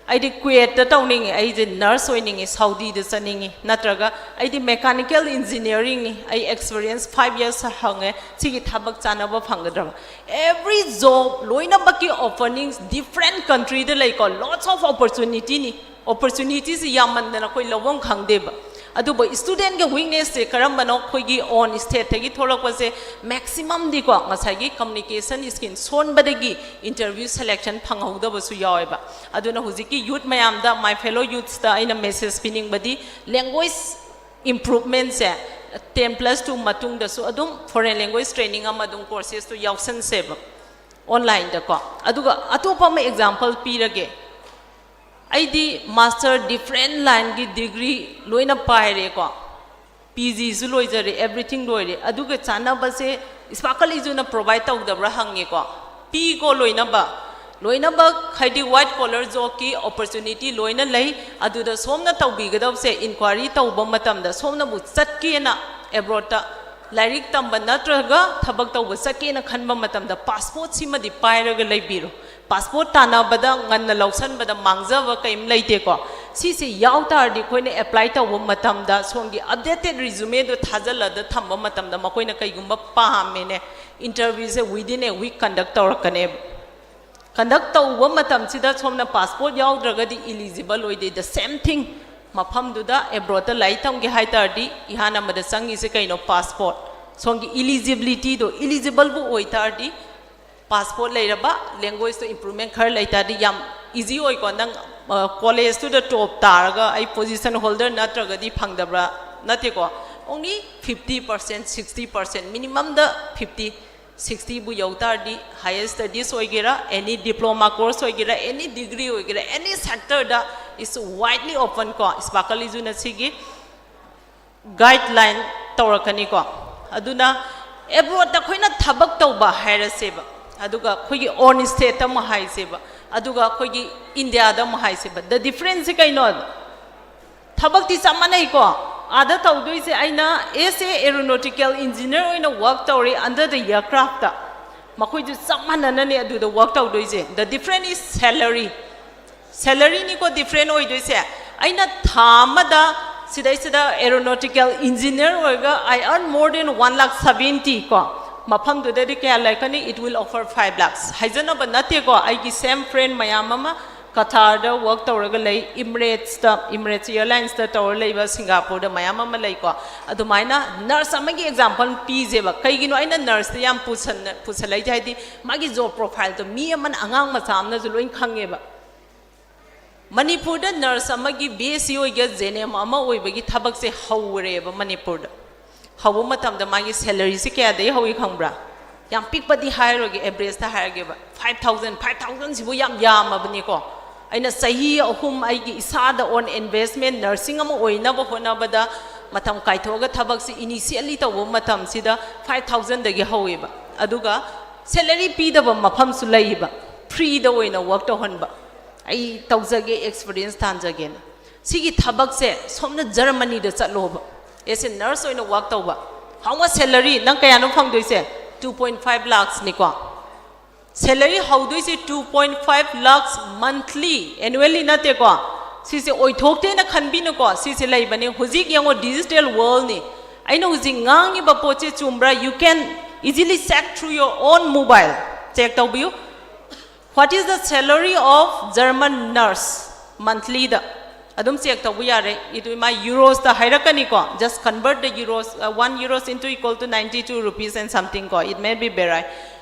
ꯑꯩꯗꯤ Kuwaitꯇ ꯇꯧꯅꯤꯡꯉꯦ, ꯑꯩꯁꯦ nurse ꯑꯣꯏꯅꯤꯡꯉꯤ, Saudiꯗ ꯆꯠꯅꯤꯡꯉꯤ, ꯅꯠꯇ꯭ꯔꯒ ꯑꯩꯗꯤ mechanical engineeringꯅꯤ, ꯑꯩ experience five years ꯍꯪꯉꯦ, ꯁꯤꯒꯤ ꯊꯕꯛ ꯆꯥꯅꯕ ꯐꯪꯒꯗ꯭ꯔꯕ? Every job, ꯂꯣꯏꯅꯃꯛꯀꯤ openings different countryꯗ ꯂꯩꯀꯣ, lots of opportunityꯅꯤ꯫ Opportunityꯁꯤ ꯌꯥꯝꯃꯟꯗꯅ ꯑꯩꯈꯣꯏ ꯂꯧꯐꯝ ꯈꯪꯗꯦꯕ꯫ ꯑꯗꯨꯕꯨ studentꯀ weaknessꯁꯦ ꯀꯔꯝꯕꯅꯣ? ꯑꯩꯈꯣꯏꯒꯤ own stateꯇꯒꯤ ꯊꯣꯛꯂꯛꯄꯁꯦ maximumꯗꯤꯀꯣ, ꯉꯁꯥꯏꯒꯤ communication skill ꯁꯣꯟꯕꯗꯒꯤ interview selection ꯐꯪꯍꯧꯗꯕꯁꯨ ꯌꯥꯎꯋꯦꯕ꯫ ꯑꯗꯨꯅ ꯍꯧꯖꯤꯛꯀꯤ youth ꯃꯌꯥꯝꯗ, my fellow youthsꯇ ꯑꯩꯅ message ꯄꯤꯅꯤꯡꯕꯗꯤ, language improvementꯁꯦ ten plus two ꯃꯇꯨꯡꯗꯁꯨ ꯑꯗꯨꯝ foreign language training ꯑꯃ ꯑꯗꯨꯝ coursesꯇꯨ ꯌꯥꯎꯁꯟꯁꯦꯕ onlineꯗꯀꯣ꯫ ꯑꯗꯨꯒ ꯑꯇꯣꯞꯄ ꯑꯃ example ꯄꯤꯔꯒꯦ꯫ ꯑꯩꯗꯤ master different lineꯒꯤ degree ꯂꯣꯏꯅ ꯄꯥꯏꯔꯦꯀꯣ꯫ ꯄꯤ ꯖꯤꯁꯨ ꯂꯣꯏꯖꯔꯦ, ꯑꯦꯕ꯭ꯔꯤꯊꯤꯡ ꯂꯣꯏꯔꯦ, ꯑꯗꯨꯒ ꯆꯥꯅꯕꯁꯦ ꯁ꯭ꯄꯥꯔꯀꯜ ꯏꯖꯨꯅ ꯄ꯭ꯔꯣꯚꯥꯏꯠ ꯇꯧꯗꯕ꯭ꯔꯥ ꯍꯪꯉꯦꯀꯣ꯫ ꯄꯤꯀꯣ ꯂꯣꯏꯅꯃꯛ꯫ ꯂꯣꯏꯅꯃꯛ ꯍꯥꯏꯗꯤ ꯋꯥꯏꯠ ꯀꯣꯂꯔ ꯖꯣꯕꯀꯤ ꯑꯣꯄꯣꯔꯆꯨꯅꯤꯇꯤ ꯂꯣꯏꯅ ꯂꯩ꯫ ꯑꯗꯨꯗ ꯁꯣꯝꯅ ꯇꯧꯕꯤꯒꯗꯕꯁꯦ, ꯏꯟꯀ꯭ꯋꯥꯏꯔꯤ ꯇꯧꯕ ꯃꯇꯝꯗ ꯁꯣꯝꯅꯕꯨ ꯆꯠꯀꯦꯅ ꯑꯦꯕ꯭ꯔꯣꯗꯇ ꯂꯥꯏꯔꯤꯛ ꯇꯝꯕ ꯅꯠꯇ꯭ꯔꯒ ꯊꯕꯛ ꯇꯧꯕ ꯆꯠꯀꯦꯅ ꯈꯟꯕ ꯃꯇꯝꯗ ꯄꯥꯁꯄꯣꯔꯠꯁꯤꯃꯗꯤ ꯄꯥꯏꯔꯒ ꯂꯩꯕꯤꯔꯣ꯫ ꯄꯥꯁꯄꯣꯔꯠ ꯇꯥꯟꯅꯕꯗ ꯉꯟꯅ ꯂꯧꯁꯟꯕꯗ ꯃꯥꯡꯖꯕ ꯀꯔꯤꯝ ꯂꯩꯇꯦꯀꯣ꯫ ꯁꯤꯁꯦ ꯌꯥꯎ ꯇꯥꯔꯗꯤ ꯑꯩꯈꯣꯏꯅ ꯑꯦꯄ꯭ꯂꯥꯏ ꯇꯧꯕ ꯃꯇꯝꯗ ꯁꯣꯝꯒꯤ ꯑꯞꯗꯦꯇꯦꯠ ꯔꯤꯖꯨꯃꯦꯗꯣ ꯊꯥꯖꯤꯜꯂꯗ ꯊꯝꯕ ꯃꯇꯝꯗ ꯃꯈꯣꯏꯅ ꯀꯩꯒꯨꯝꯕ ꯄꯥꯝꯃꯦꯅꯦ, ꯏꯟꯇꯔꯚ꯭ꯌꯨꯁꯦ within a week conduct ꯇꯧꯔꯛꯀꯅꯦꯕ꯫ ꯀꯟꯗꯛ ꯇꯧꯕ ꯃꯇꯝꯁꯤꯗ ꯁꯣꯝꯅ ꯄꯥꯁꯄꯣꯔꯠ ꯌꯥꯎꯗ꯭ꯔꯒꯗꯤ ꯏꯂꯤꯖꯤꯕꯜ ꯑꯣꯏꯗꯦ꯫ The same thing, ꯃꯐꯝꯗꯨꯗ ꯑꯦꯕ꯭ꯔꯣꯗꯇ ꯂꯥꯏꯔꯤꯛ ꯇꯝꯒꯦ ꯍꯥꯏ ꯇꯥꯔꯗꯤ ꯏꯍꯥꯟ ꯑꯃꯗ ꯆꯪꯉꯤꯁꯦ ꯀꯩꯅꯣ? ꯄꯥꯁꯄꯣꯔꯠ꯫ ꯁꯣꯝꯒꯤ ꯏꯂꯤꯖꯤꯕꯤꯂꯤꯇꯤꯗꯣ, ꯏꯂꯤꯖꯤꯕꯜꯕꯨ ꯑꯣꯏ ꯇꯥꯔꯗꯤ, ꯄꯥꯁꯄꯣꯔꯠ ꯂꯩꯔꯕ, ꯂꯦꯡꯒ꯭ꯋꯦꯖꯇꯣ ꯏꯝꯄ꯭ꯔꯨꯚꯃꯦꯟ ꯈꯔ ꯂꯩ ꯇꯥꯔꯗꯤ ꯌꯥꯝ ꯏꯖꯤ ꯑꯣꯏꯀꯣ꯫ ꯅꯪ ꯀꯣꯂꯦꯖꯇꯨꯗ ꯇꯣꯞ ꯇꯥꯔꯒ ꯑꯩ ꯄꯣꯖꯤꯁꯟ ꯍꯣꯜꯗꯔ ꯅꯠꯇ꯭ꯔꯒꯗꯤ ꯐꯪꯗꯕ꯭ꯔꯥ? ꯅꯠꯇꯦꯀꯣ꯫ Only fifty percent, sixty percent, ꯃꯤꯅꯤꯃꯝꯗ ꯐꯤꯐꯇꯤ, ꯁꯤꯛꯁꯇꯤꯕꯨ ꯌꯧ ꯇꯥꯔꯗꯤ, ꯍꯥꯌꯔ ꯁ꯭ꯇꯗꯤꯁ ꯑꯣꯏꯒꯦꯔꯥ, ꯑꯦꯅꯤ ꯗꯤꯄ꯭ꯂꯣꯃꯥ ꯀꯣꯔꯁ ꯑꯣꯏꯒꯦꯔꯥ, ꯑꯦꯅꯤ ꯗꯤꯒ꯭ꯔꯤ ꯑꯣꯏꯒꯦꯔꯥ, ꯑꯦꯅꯤ ꯁꯦꯛꯇꯔꯗ is widely open ꯀꯣ꯫ ꯁ꯭ꯄꯥꯔꯀꯜ ꯏꯖꯨꯅ ꯁꯤꯒꯤ ꯒꯥꯏꯗꯂꯥꯏꯟ ꯇꯧꯔꯛꯀꯅꯤꯀꯣ꯫ ꯑꯗꯨꯅ ꯑꯦꯕ꯭ꯔꯣꯗꯇ ꯑꯩꯈꯣꯏꯅ ꯊꯕꯛ ꯇꯧꯕ ꯍꯥꯏꯔꯁꯦꯕ, ꯑꯗꯨꯒ ꯑꯩꯈꯣꯏꯒꯤ ꯑꯣꯟ ꯁ꯭ꯇꯦꯠꯇ ꯑꯃꯨꯛ ꯍꯥꯏꯁꯦꯕ, ꯑꯗꯨꯒ ꯑꯩꯈꯣꯏꯒꯤ ꯏꯟꯗꯤꯌꯥꯗ ꯑꯃꯨꯛ ꯍꯥꯏꯁꯦꯕ, ꯗ ꯗꯤꯐ꯭ꯔꯦꯟꯁꯁꯦ ꯀꯩꯅꯣ? ꯊꯕꯛꯇꯤ ꯆꯞ ꯃꯥꯟꯅꯩꯀꯣ꯫ ꯑꯥꯗ ꯇꯧꯗꯣꯏꯁꯦ ꯑꯩꯅ as a aeronautical engineer ꯑꯣꯏꯅ ꯋꯔꯛ ꯇꯧꯔꯤ under the aircraftꯇ꯫ ꯃꯈꯣꯏꯁꯨ ꯆꯞ ꯃꯥꯟꯅꯅꯅꯦ ꯑꯗꯨꯗ ꯋꯔꯛ ꯇꯧꯗꯣꯏꯁꯦ꯫ The difference is salary꯫ ꯁꯦꯂꯔꯤꯅꯤꯀꯣ ꯗꯤꯐ꯭ꯔꯦꯟ ꯑꯣꯏꯗꯣꯏꯁꯦ꯫ ꯑꯩꯅ ꯊꯥ ꯑꯃꯗ ꯁꯤꯗꯩꯁꯤꯗ aeronautical engineer ꯑꯣꯏꯔꯒ I earn more than one lakh seventy ꯀꯣ꯫ ꯃꯐꯝꯗꯨꯗꯗꯤ ꯀꯌꯥ ꯂꯩꯔꯛꯀꯅꯤ? It will offer five lakhs꯫ ꯍꯥꯏꯖꯅꯕ ꯅꯠꯇꯦꯀꯣ, ꯑꯩꯒꯤ same friend ꯃꯌꯥꯝ ꯑꯃ ꯀꯇꯥꯔꯗ ꯋꯔꯛ ꯇꯧꯔꯒ ꯂꯩ, ꯏꯃꯤꯔꯦꯠꯁꯇ, ꯏꯃꯤꯔꯦꯠꯁ ꯑꯦꯌꯔꯂꯥꯏꯟꯁꯇ ꯇꯧꯔ ꯂꯩꯕ, ꯁꯤꯡꯒꯥꯄꯨꯔꯗ ꯃꯌꯥꯝ ꯑꯃ ꯂꯩꯀꯣ꯫ ꯑꯗꯨꯃꯥꯏꯅ ꯅꯔꯁ ꯑꯃꯒꯤ ꯑꯦꯛꯖꯥꯝꯄꯜ ꯄꯤꯁꯦꯕ꯫ ꯀꯩꯒꯤꯅꯣ ꯑꯩꯅ ꯅꯔꯁꯇ ꯌꯥꯝ ꯄꯨꯁꯟꯅ-, ꯄꯨꯁꯜꯂꯛꯏꯁꯦ? ꯍꯥꯏꯗꯤ ꯃꯥꯒꯤ ꯖꯣꯕ ꯄ꯭ꯔꯣꯐꯥꯏꯜꯗꯣ ꯃꯤ ꯑꯃꯅ, ꯑꯉꯥꯡ ꯃꯆꯥ ꯑꯃꯅꯁꯨ ꯂꯣꯏ ꯈꯪꯉꯦꯕ꯫ ꯃꯅꯤꯄꯨꯔꯗ ꯅꯔꯁ ꯑꯃꯒꯤ B S C ꯑꯣꯏꯒꯦ, J N M ꯑꯃ ꯑꯣꯏꯕꯒꯤ ꯊꯕꯛꯁꯦ ꯍꯧꯔꯦꯕ ꯃꯅꯤꯄꯨꯔꯗ꯫ ꯍꯧꯕ ꯃꯇꯝꯗ ꯃꯥꯒꯤ ꯁꯦꯂꯔꯤꯁꯦ ꯀꯌꯥꯗꯒꯤ ꯍꯧꯏ ꯈꯪꯕ꯭ꯔꯥ? ꯌꯥꯝ ꯄꯤꯛꯄꯗꯤ ꯍꯥꯏꯔꯣꯏꯒꯦ, ꯑꯦꯚꯔꯦꯖꯇ ꯍꯥꯏꯔꯒꯦꯕ, five thousand, five thousandꯁꯤꯕꯨ ꯌꯥꯝ ꯌꯥꯝꯃꯕꯅꯤꯀꯣ꯫ ꯑꯩꯅ ꯆꯍꯤ ꯑꯍꯨꯝ ꯑꯩꯒꯤ ꯏꯁꯥꯗ ꯑꯣꯟ ꯏꯟꯚꯦꯁꯃꯦꯟ ꯅꯔꯁꯤꯡ ꯑꯃ ꯑꯣꯏꯅꯕ ꯍꯣꯠꯅꯕꯗ ꯃꯇꯝ ꯀꯥꯏꯊꯣꯛꯑꯒ ꯊꯕꯛꯁꯤ initially ꯇꯧꯕ ꯃꯇꯝꯁꯤꯗ five thousandꯗꯒꯤ ꯍꯧꯋꯦꯕ꯫ ꯑꯗꯨꯒ salary ꯄꯤꯗꯕ ꯃꯐꯝꯁꯨ ꯂꯩꯌꯦꯕ, freeꯗ ꯑꯣꯏꯅ work ꯇꯧꯍꯟꯕ꯫ ꯑꯩ ꯇꯧꯖꯒꯦ, experience ꯇꯥꯟꯖꯒꯦꯅ꯫ ꯁꯤꯒꯤ ꯊꯕꯛꯁꯦ ꯁꯣꯝꯅ ꯖꯔꯃꯅꯤꯗ ꯆꯠꯂꯣꯕ, as a nurse ꯑꯣꯏꯅ work ꯇꯧꯕ꯫ How much salary? ꯅꯪ ꯀꯌꯥꯅꯣ ꯐꯪꯗꯣꯏꯁꯦ? Two point five lakhsꯅꯤꯀꯣ꯫ Salary ꯍꯧꯗꯣꯏꯁꯦ two point five lakhs monthly, annually ꯅꯠꯇꯦꯀꯣ꯫ ꯁꯤꯁꯦ ꯑꯣꯏꯊꯣꯛꯇꯦꯅ ꯈꯟꯕꯤꯅꯨꯀꯣ, ꯁꯤꯁꯦ ꯂꯩꯕꯅꯦ꯫ ꯍꯧꯖꯤꯛ ꯌꯦꯡꯉꯣ, digital worldꯅꯤ꯫ ꯑꯩꯅ ꯍꯧꯖꯤꯛ ꯉꯥꯡꯉꯤꯕ ꯄꯣꯠꯁꯦ ꯆꯨꯝꯕ꯭ꯔꯥ? You can easily check through your own mobile. Check ꯇꯧꯕꯤꯌꯨ꯫ What is the salary of German nurse monthlyꯗ? ꯑꯗꯨꯝ check ꯇꯧꯕ ꯌꯥꯔꯦ꯫ It will, my Eurosꯇ ꯍꯥꯏꯔꯛꯀꯅꯤꯀꯣ꯫ Just convert the Euros, uh, one Euros into equal to ninety-two rupees and something ꯀꯣ, it may be vary꯫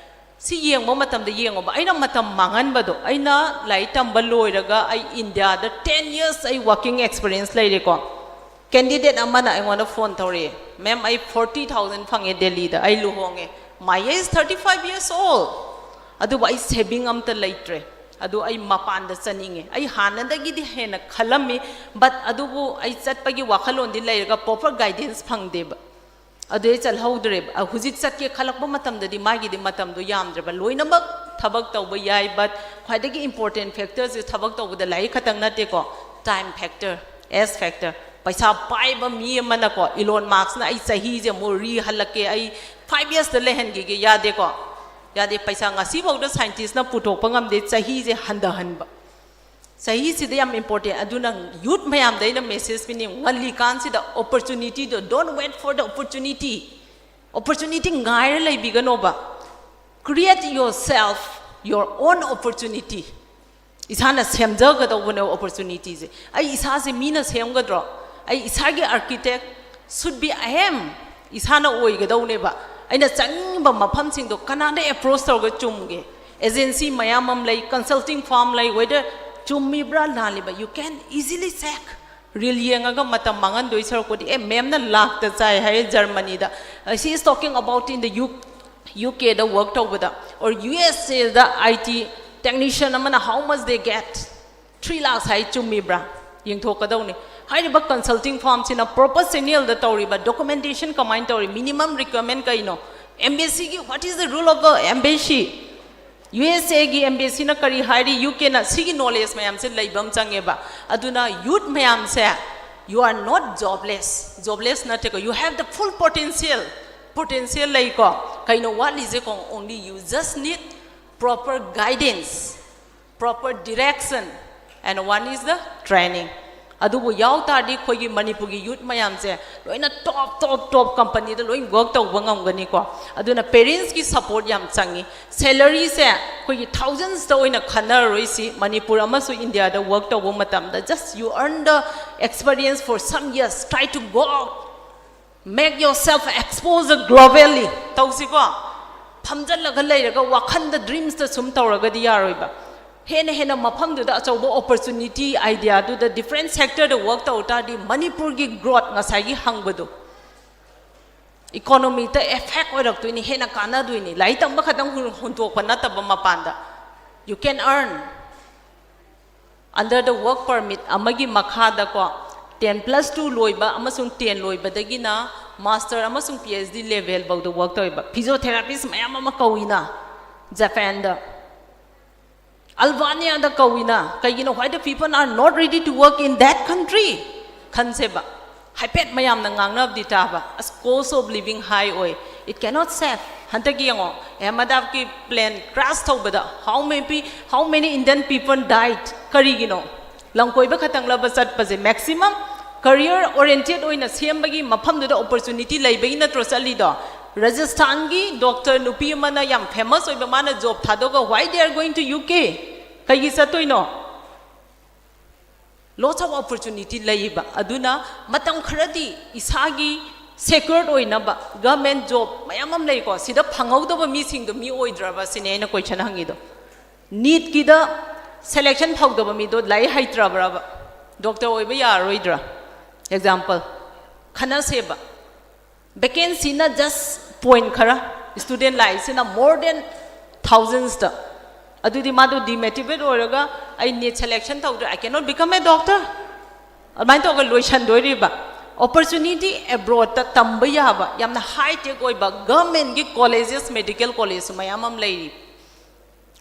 ꯁꯤ ꯌꯦꯡꯕ ꯃꯇꯝꯗ ꯌꯦꯡꯉꯣꯕ, ꯑꯩꯅ ꯃꯇꯝ ꯃꯥꯡꯍꯟꯕꯗꯣ꯫ ꯑꯩꯅ ꯂꯥꯏꯔꯤꯛ ꯇꯝꯕ ꯂꯣꯏꯔꯒ ꯑꯩ ꯏꯟꯗꯤꯌꯥꯗ ten years ꯑꯩ working experience ꯂꯩꯔꯦꯀꯣ꯫ Candidate ꯑꯃꯅ ꯑꯩꯉꯣꯟꯗ phone ꯇꯧꯔꯛꯑꯦ, "Ma'am, ꯑꯩ forty thousand ꯐꯪꯉꯦ ꯗꯦꯜꯂꯤꯗ, ꯑꯩ ꯂꯨꯍꯣꯡꯉꯦ, my age thirty five years old, ꯑꯗꯨꯕꯨ ꯑꯩ saving ꯑꯝꯇ ꯂꯩꯇ꯭ꯔꯦ, ꯑꯗꯨ ꯑꯩ ꯃꯄꯥꯟꯗ ꯆꯠꯅꯤꯡꯉꯦ, ꯑꯩ ꯍꯥꯟꯅꯗꯒꯤꯗꯤ ꯍꯦꯟꯅ ꯈꯜꯂꯝꯃꯤ, but ꯑꯗꯨꯕꯨ ꯑꯩ ꯆꯠꯄꯒꯤ ꯋꯥꯈꯜꯂꯣꯟꯗꯤ ꯂꯩꯔꯒ proper guidance ꯐꯪꯗꯦꯕ, ꯑꯗꯨ ꯑꯩ ꯆꯠꯍꯧꯗ꯭ꯔꯦꯕ꯫ ꯑ, ꯍꯧꯖꯤꯛ ꯆꯠꯀꯦ ꯈꯜꯂꯛꯄ ꯃꯇꯝꯗꯗꯤ ꯃꯥꯒꯤꯗꯤ ꯃꯇꯝꯗꯣ ꯌꯥꯝꯗ꯭ꯔꯦꯕ꯫ ꯂꯣꯏꯅꯃꯛ ꯊꯕꯛ ꯇꯧꯕ ꯌꯥꯏ, but ꯈ꯭ꯋꯥꯏꯗꯒꯤ important factorꯁꯦ ꯊꯕꯛ ꯇꯧꯕꯗ ꯂꯥꯏꯔꯤꯛ ꯈꯛꯇꯪ ꯅꯠꯇꯦꯀꯣ, time factor, S factor꯫ ꯄꯩꯁꯥ ꯄꯥꯏꯕ ꯃꯤ ꯑꯃꯅꯀꯣ, Elon Muskꯅ "ꯑꯩ ꯆꯍꯤꯁꯦ ꯑꯃꯨꯛ ꯔꯤ ꯍꯜꯂꯛꯀꯦ, ꯑꯩ five yearsꯇ ꯂꯩꯍꯟꯈꯤꯒꯦ", ꯌꯥꯗꯦꯀꯣ, ꯌꯥꯗꯦ꯫ ꯄꯩꯁꯥ ꯉꯁꯤꯐꯥꯎꯗ scientistꯅ ꯄꯨꯊꯣꯛꯄ ꯉꯝꯗꯦ ꯆꯍꯤꯁꯦ ꯍꯟꯊꯍꯟꯕ꯫ ꯆꯍꯤꯁꯤꯗ ꯌꯥꯝ important꯫ ꯑꯗꯨꯅ youth ꯃꯌꯥꯝꯗ ꯑꯩꯅ message ꯄꯤꯅꯤꯡ, ꯉꯜꯂꯤꯀꯥꯟꯁꯤꯗ opportunityꯗꯣ, don't wait for the opportunity꯫ Opportunity ꯉꯥꯏꯔ ꯂꯩꯕꯤꯒꯅꯣꯕ꯫ Create yourself, your own opportunity꯫ ꯏꯁꯥꯅ ꯁꯦꯝꯖꯒꯗꯧꯕꯅꯦꯕ opportunityꯁꯦ꯫ ꯑꯩ ꯏꯁꯥꯁꯦ ꯃꯤꯅ ꯁꯦꯝꯒꯗ꯭ꯔꯣ? ꯑꯩ ꯏꯁꯥꯒꯤ architect should be I am꯫ ꯏꯁꯥꯅ ꯑꯣꯏꯒꯗꯧꯅꯦꯕ꯫ ꯑꯩꯅ ꯆꯪꯅꯤꯡꯕ ꯃꯐꯝꯁꯤꯡꯗꯣ ꯀꯅꯥꯗ approach ꯇꯧꯔꯒ ꯆꯨꯝꯒꯦ? Agency ꯃꯌꯥꯝ ꯑꯃ ꯂꯩ, consulting firm ꯂꯩ, whether ꯆꯨꯝꯃꯤꯕ꯭ꯔꯥ ꯂꯥꯜꯂꯤꯕ꯭ꯔꯥ, you can easily check꯫ Reel ꯌꯦꯡꯉꯒ ꯃꯇꯝ ꯃꯥꯡꯍꯟꯗꯣꯏ ꯁꯔꯨꯛꯄꯨꯗꯤ, ꯑꯦ, ma'amꯅ ꯂꯥꯛꯇ ꯆꯥꯏ ꯍꯥꯏꯌꯦ ꯖꯔꯃꯅꯤꯗ, she is talking about in the U, UKꯗ work ꯇꯧꯕꯗ, or USAꯗ IT technician ꯑꯃꯅ how much they get, three lakhs ꯍꯥꯏ, ꯆꯨꯝꯃꯤꯕ꯭ꯔꯥ? ꯌꯦꯡꯊꯣꯛꯀꯗꯧꯅꯤ꯫ ꯍꯥꯏꯔꯤꯕ consulting firmꯁꯤꯅ proper channelꯗ ꯇꯧꯔꯤꯕ documentation ꯀꯃꯥꯏꯅ ꯇꯧꯔꯤ, minimum requirement ꯀꯩꯅꯣ, embassyꯒꯤ what is the role of the embassy, USAꯒꯤ embassyꯅ ꯀꯔꯤ ꯍꯥꯏꯔꯤ, UKꯅ, ꯁꯤꯒꯤ knowledge ꯃꯌꯥꯝꯁꯦ ꯂꯩꯕ ꯑꯃ ꯆꯪꯉꯦꯕ꯫ ꯑꯗꯨꯅ youth ꯃꯌꯥꯝꯁꯦ, you are not jobless, jobless ꯅꯠꯇꯦꯀꯣ, you have the full potential, potential ꯂꯩꯀꯣ꯫ ꯀꯩꯅꯣ ꯋꯥꯠꯂꯤꯁꯦꯀꯣ? Only you just need proper guidance, proper direction, and one is the training. ꯑꯗꯨꯕꯨ ꯌꯥꯎ ꯇꯥꯔꯗꯤ ꯑꯩꯈꯣꯏꯒꯤ ꯃꯅꯤꯄꯨꯔꯒꯤ youth ꯃꯌꯥꯝꯁꯦ ꯂꯣꯏꯅ top top top companyꯗ ꯂꯣꯏ work ꯇꯧꯕ ꯉꯝꯒꯅꯤꯀꯣ꯫ ꯑꯗꯨꯅ parentsꯀꯤ support ꯌꯥꯝ ꯆꯪꯉꯤ꯫ Salaryꯁꯦ ꯑꯩꯈꯣꯏꯒꯤ thousandsꯇ ꯑꯣꯏꯅ ꯈꯟꯅꯔꯔꯣꯏꯁꯤ꯫ ꯃꯅꯤꯄꯨꯔ ꯑꯃꯁꯨꯡ Indiaꯗ work ꯇꯧꯕ ꯃꯇꯝꯗ, just you earn the experience for some years, try to go out, make yourself exposure globally. ꯇꯧꯁꯤꯀꯣ꯫ ꯐꯝꯖꯜꯂꯒ ꯂꯩꯔꯒ ꯋꯥꯈꯟꯗ dreamsꯇ ꯁꯨꯝ ꯇꯧꯔꯒꯗꯤ ꯌꯥꯔꯣꯏꯕ꯫ ꯍꯦꯟꯅ ꯍꯦꯟꯅ ꯃꯐꯝꯗꯨꯗ ꯑꯆꯧꯕ opportunity, ideaꯗꯨꯗ different sectorꯗ work ꯇꯧ ꯇꯥꯔꯗꯤ ꯃꯅꯤꯄꯨꯔꯒꯤ growth, ꯉꯁꯥꯏꯒꯤ ꯍꯪꯕꯗꯣ, economyꯗ effect ꯑꯣꯏꯔꯛꯇꯣꯏꯅꯤ, ꯍꯦꯟꯅ ꯀꯥꯟꯅꯗꯣꯏꯅꯤ꯫ ꯂꯥꯏꯔꯤꯛ ꯇꯝꯕ ꯈꯛꯇꯪ ꯍꯨꯟ-, ꯍꯨꯟꯇꯣꯛꯄ ꯅꯠꯇꯕ ꯃꯄꯥꯟꯗ, you can earn under the work permit ꯑꯃꯒꯤ ꯃꯈꯥꯗꯀꯣ, ten plus two ꯂꯣꯏꯕ ꯑꯃꯁꯨꯡ ten ꯂꯣꯏꯕꯗꯒꯤꯅ master ꯑꯃꯁꯨꯡ PhD level ꯐꯥꯎꯗ work ꯇꯧꯋꯦꯕ꯫ Physiotherapists ꯃꯌꯥꯝ ꯑꯃ ꯀꯧꯏꯅ ꯖꯄꯥꯟꯗ, ꯑꯜꯕꯥꯅꯤꯌꯥꯗ ꯀꯧꯏꯅ꯫ ꯀꯩꯒꯤꯅꯣ? Why the people are not ready to work in that country? ꯈꯟꯁꯦꯕ꯫ ꯍꯥꯏꯐꯦꯠ ꯃꯌꯥꯝꯅ ꯉꯥꯡꯅꯕꯗꯤ ꯇꯥꯕ, ꯑꯁ, cost of living high ꯑꯣꯏ, it cannot save꯫ ꯍꯟꯗꯛꯀꯤ ꯌꯦꯡꯉꯣ, ꯑꯍꯃꯗꯥꯕꯥꯗꯀꯤ plane crash ꯇꯧꯕꯗ how many, how many Indian people died? ꯀꯔꯤꯒꯤꯅꯣ? ꯂꯝ ꯀꯣꯏꯕ ꯈꯛꯇꯪꯂꯕ ꯆꯠꯄꯁꯦ? Maximum career oriented ꯑꯣꯏꯅ ꯁꯦꯝꯕꯒꯤ ꯃꯐꯝꯗꯨꯗ opportunity ꯂꯩꯕꯒꯤ ꯅꯠꯇ꯭ꯔꯣ ꯆꯠꯂꯤꯗꯣ? ꯔꯥꯖꯁꯊꯥꯟꯒꯤ doctor ꯅꯨꯄꯤ ꯑꯃꯅ, ꯌꯥꯝ famous ꯑꯣꯏꯕ, ꯃꯥꯅ job ꯊꯥꯗꯣꯛꯑꯒ, why they are going to UK? ꯀꯩꯒꯤ ꯆꯠꯇꯣꯏꯅꯣ? Lots of opportunity ꯂꯩꯕ꯫ ꯑꯗꯨꯅ ꯃꯇꯝ ꯈꯔꯗꯤ ꯏꯁꯥꯒꯤ secured ꯑꯣꯏꯅꯕ government job ꯃꯌꯥꯝ ꯑꯃ ꯂꯩꯀꯣ, ꯁꯤꯗ ꯐꯪꯍꯧꯗꯕ ꯃꯤꯁꯤꯡꯗꯣ ꯃꯤ ꯑꯣꯏꯗ꯭ꯔꯕ ꯁꯤꯅꯦ ꯑꯩꯅ question ꯍꯪꯉꯤꯗꯣ꯫ NEETꯀꯤꯗ selection ꯐꯪꯗꯕ ꯃꯤꯗꯣ ꯂꯥꯏꯔꯤꯛ ꯍꯩꯇ꯭ꯔꯕ꯭ꯔꯕ? Doctor ꯑꯣꯏꯕ ꯌꯥꯔꯔꯣꯏꯗ꯭ꯔꯥ? Example ꯈꯟꯅꯁꯦꯕ꯫ Vacancyꯅ just point ꯈꯔ, student ꯂꯥꯛꯏꯁꯤꯅ more than thousandsꯇ꯫ ꯑꯗꯨꯗꯤ ꯃꯥꯗꯣ demotivate ꯑꯣꯏꯔꯒ, "ꯑꯩ NEET selection ꯇꯧꯗ꯭ꯔꯦ, I cannot become a doctor." ꯑꯗꯨꯃꯥꯏꯅ ꯇꯧꯔꯒ ꯂꯣꯏꯁꯟꯗꯣꯏꯔꯤꯕ꯫ Opportunity abroadꯇ ꯇꯝꯕ ꯌꯥꯕ ꯌꯥꯝꯅ high tech ꯑꯣꯏꯕ governmentꯀꯤ colleges, medical college ꯃꯌꯥꯝ ꯑꯃ ꯂꯩꯔꯤ꯫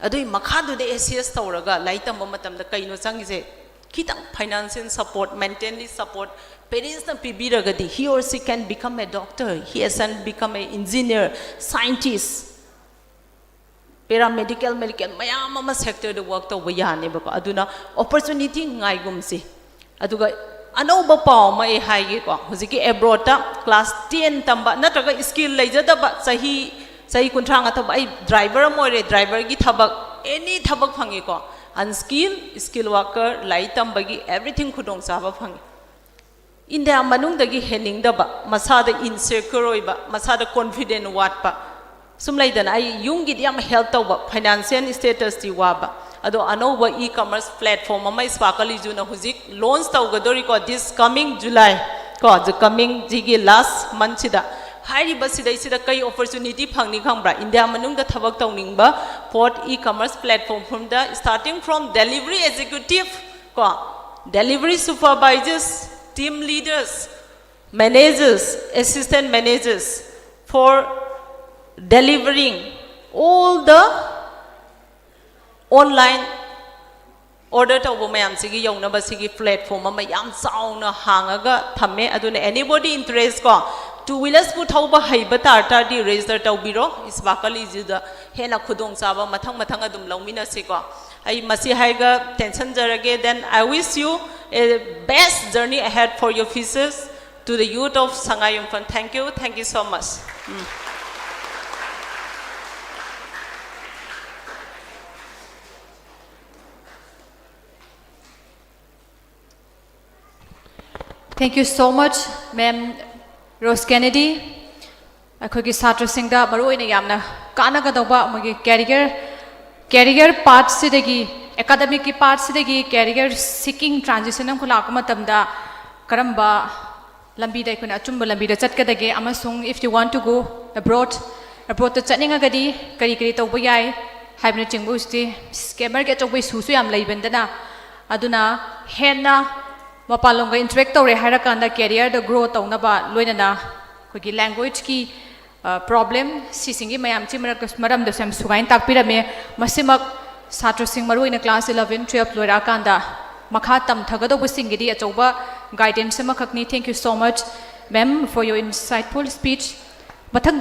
ꯑꯗꯨꯒꯤ ꯃꯈꯥꯗꯨꯗ assess ꯇꯧꯔꯒ ꯂꯥꯏꯔꯤꯛ ꯇꯝꯕ ꯃꯇꯝꯗ ꯀꯩꯅꯣ ꯆꯪꯉꯤꯁꯦ? ꯈꯤꯇꯪ financial support, mentally support, parentsꯅ ꯄꯤꯕꯤꯔꯒꯗꯤ, he or she can become a doctor, he or she can become a engineer, scientist, paramedical, medical ꯃꯌꯥꯝ ꯑꯃ sectorꯗ work ꯇꯧꯕ ꯌꯥꯅꯦꯕꯀꯣ꯫ ꯑꯗꯨꯅ opportunity ꯉꯥꯏꯒꯨꯝꯁꯤ꯫ ꯑꯗꯨꯒ ꯑꯅꯧꯕ ꯄꯥꯎ ꯑꯃ ꯑꯩ ꯍꯥꯏꯒꯦꯀꯣ꯫ ꯍꯧꯖꯤꯛꯀꯤ abroadꯇ class ten ꯇꯝꯕ ꯅꯠꯇ꯭ꯔꯒ skill ꯂꯩꯖꯗꯕ, ꯆꯍꯤ ꯆꯍꯤ ꯀꯨꯟꯊ꯭ꯔꯥ ꯃꯉꯥ ꯊꯕꯛ, ꯑꯩ driver ꯑꯃ ꯑꯣꯏꯔꯦ, driverꯒꯤ ꯊꯕꯛ, any ꯊꯕꯛ ꯐꯪꯉꯤꯀꯣ꯫ Unskill, skill worker, ꯂꯥꯏꯔꯤꯛ ꯇꯝꯕꯒꯤ everything ꯈꯨꯗꯣꯡꯆꯥꯕ ꯐꯪꯉꯤ꯫ ꯏꯟꯗꯤꯌꯥ ꯃꯅꯨꯡꯗꯒꯤ ꯍꯦꯟꯅꯤꯡꯗꯕ, ꯃꯁꯥꯗ insecure ꯑꯣꯏꯕ, ꯃꯁꯥꯗ confident ꯋꯥꯠꯄ, ꯁꯨꯝ ꯂꯩꯗꯅ, ꯑꯩ ꯌꯨꯝꯒꯤꯗꯤ ꯌꯥꯝ help ꯇꯧꯕ, financial statusꯇꯤ ꯋꯥꯕ, ꯑꯗꯣ ꯑꯅꯧꯕ e-commerce platform ꯑꯃ Sparkle Edu-ꯅ ꯍꯧꯖꯤꯛ launch ꯇꯧꯒꯗꯧꯔꯤꯀꯣ, this coming July ꯀꯣ, the coming ꯁꯤꯒꯤ last monthꯁꯤꯗ꯫ ꯍꯥꯏꯔꯤꯕ ꯁꯤꯗꯩꯁꯤꯗ ꯀꯩ opportunity ꯐꯪꯅꯤ ꯈꯪꯕ꯭ꯔꯥ? ꯏꯟꯗꯤꯌꯥ ꯃꯅꯨꯡꯗ ꯊꯕꯛ ꯇꯧꯅꯤꯡꯕ ꯄꯣꯠ e-commerce platform ꯐꯥꯎꯗ, starting from delivery executive ꯀꯣ, delivery supervisors, team leaders, managers, assistant managers for delivering all the online order ꯇꯧꯕ ꯃꯌꯥꯝꯁꯤꯒꯤ ꯌꯧꯅꯕ ꯁꯤꯒꯤ platform ꯑꯃ ꯌꯥꯝ ꯆꯥꯎꯅ ꯍꯥꯡꯉꯒ ꯊꯝꯃꯦ꯫ ꯑꯗꯨꯅ anybody interest ꯀꯣ, two wheelersꯄꯨ ꯊꯧꯕ ꯍꯩꯕ ꯇꯥꯔ ꯇꯥꯔꯗꯤ register ꯇꯧꯕꯤꯔꯣ, Sparkle Edu-ꯗ ꯍꯦꯟꯅ ꯈꯨꯗꯣꯡꯆꯥꯕ ꯃꯊꯪ ꯃꯊꯪ ꯑꯗꯨꯝ ꯂꯧꯃꯤꯟꯅꯁꯤꯀꯣ꯫ ꯑꯩ ꯃꯁꯤ ꯍꯥꯏꯔꯒ ꯇꯦꯟꯁꯟꯖꯔꯒꯦ꯫ Then I wish you a best journey ahead for your futures. To the youth of Sangayumphan, thank you, thank you so much. Mm. Thank you so much, Ma'am Rose Kennedy. ꯑꯩꯈꯣꯏꯒꯤ ꯁꯥꯇ꯭ꯔꯁꯤꯡꯗ ꯃꯔꯨꯑꯣꯏꯅ ꯌꯥꯝꯅ ꯀꯥꯟꯅꯒꯗꯧꯕ ꯃꯣꯏꯒꯤ career, career pathꯁꯤꯗꯒꯤ, academicꯀꯤ pathꯁꯤꯗꯒꯤ career seeking transition ꯑꯃꯈꯛ ꯂꯥꯛꯄ ꯃꯇꯝꯗ ꯀꯔꯝꯕ ꯂꯝꯕꯤꯗ ꯑꯩꯈꯣꯏꯅ ꯑꯆꯨꯝꯕ ꯂꯝꯕꯤꯗ ꯆꯠꯀꯗꯒꯦ, ꯑꯃꯁꯨꯡ if you want to go abroad, abroadꯇ ꯆꯠꯅꯤꯡꯉꯒꯗꯤ ꯀꯔꯤ ꯀꯔꯤ ꯇꯧꯕ ꯌꯥꯏ ꯍꯥꯏꯕꯅꯆꯤꯡꯕ꯫ ꯍꯧꯖꯤꯛꯇꯤ scammerꯒꯤ ꯑꯆꯧꯕ issueꯁꯨ ꯌꯥꯝ ꯂꯩꯕꯅꯤꯅ, ꯑꯗꯨꯅ ꯍꯦꯟꯅ ꯃꯄꯥꯟꯂꯣꯝꯒ interact ꯇꯧꯔꯦ ꯍꯥꯏꯔꯀꯥꯟꯗ career ꯗ grow ꯇꯧꯅꯕ, ꯂꯣꯏꯅꯅ ꯑꯩꯈꯣꯏꯒꯤ language ꯀꯤ problem ꯁꯤꯁꯤꯡꯒꯤ ꯃꯌꯥꯝꯁꯤ ꯃꯔꯛꯇ, ꯃꯔꯝꯗꯁꯨ ꯌꯥꯝ ꯁꯨꯒꯥꯏꯅ ꯇꯥꯛꯄꯤꯔꯝꯃꯦ꯫ ꯃꯁꯤꯃꯛ ꯁꯥꯇ꯭ꯔꯁꯤꯡ, ꯃꯔꯨꯑꯣꯏꯅ class eleven, twelve ꯂꯣꯏꯔꯛꯑꯀꯥꯟꯗ ꯃꯈꯥ ꯇꯝꯊꯒꯗꯧꯕꯁꯤꯡꯒꯤꯗꯤ ꯑꯆꯧꯕ guidance ꯑꯃꯈꯛꯅꯤ꯫ Thank you so much, ma'am, for your insightful speech꯫ ꯃꯊꯪꯗ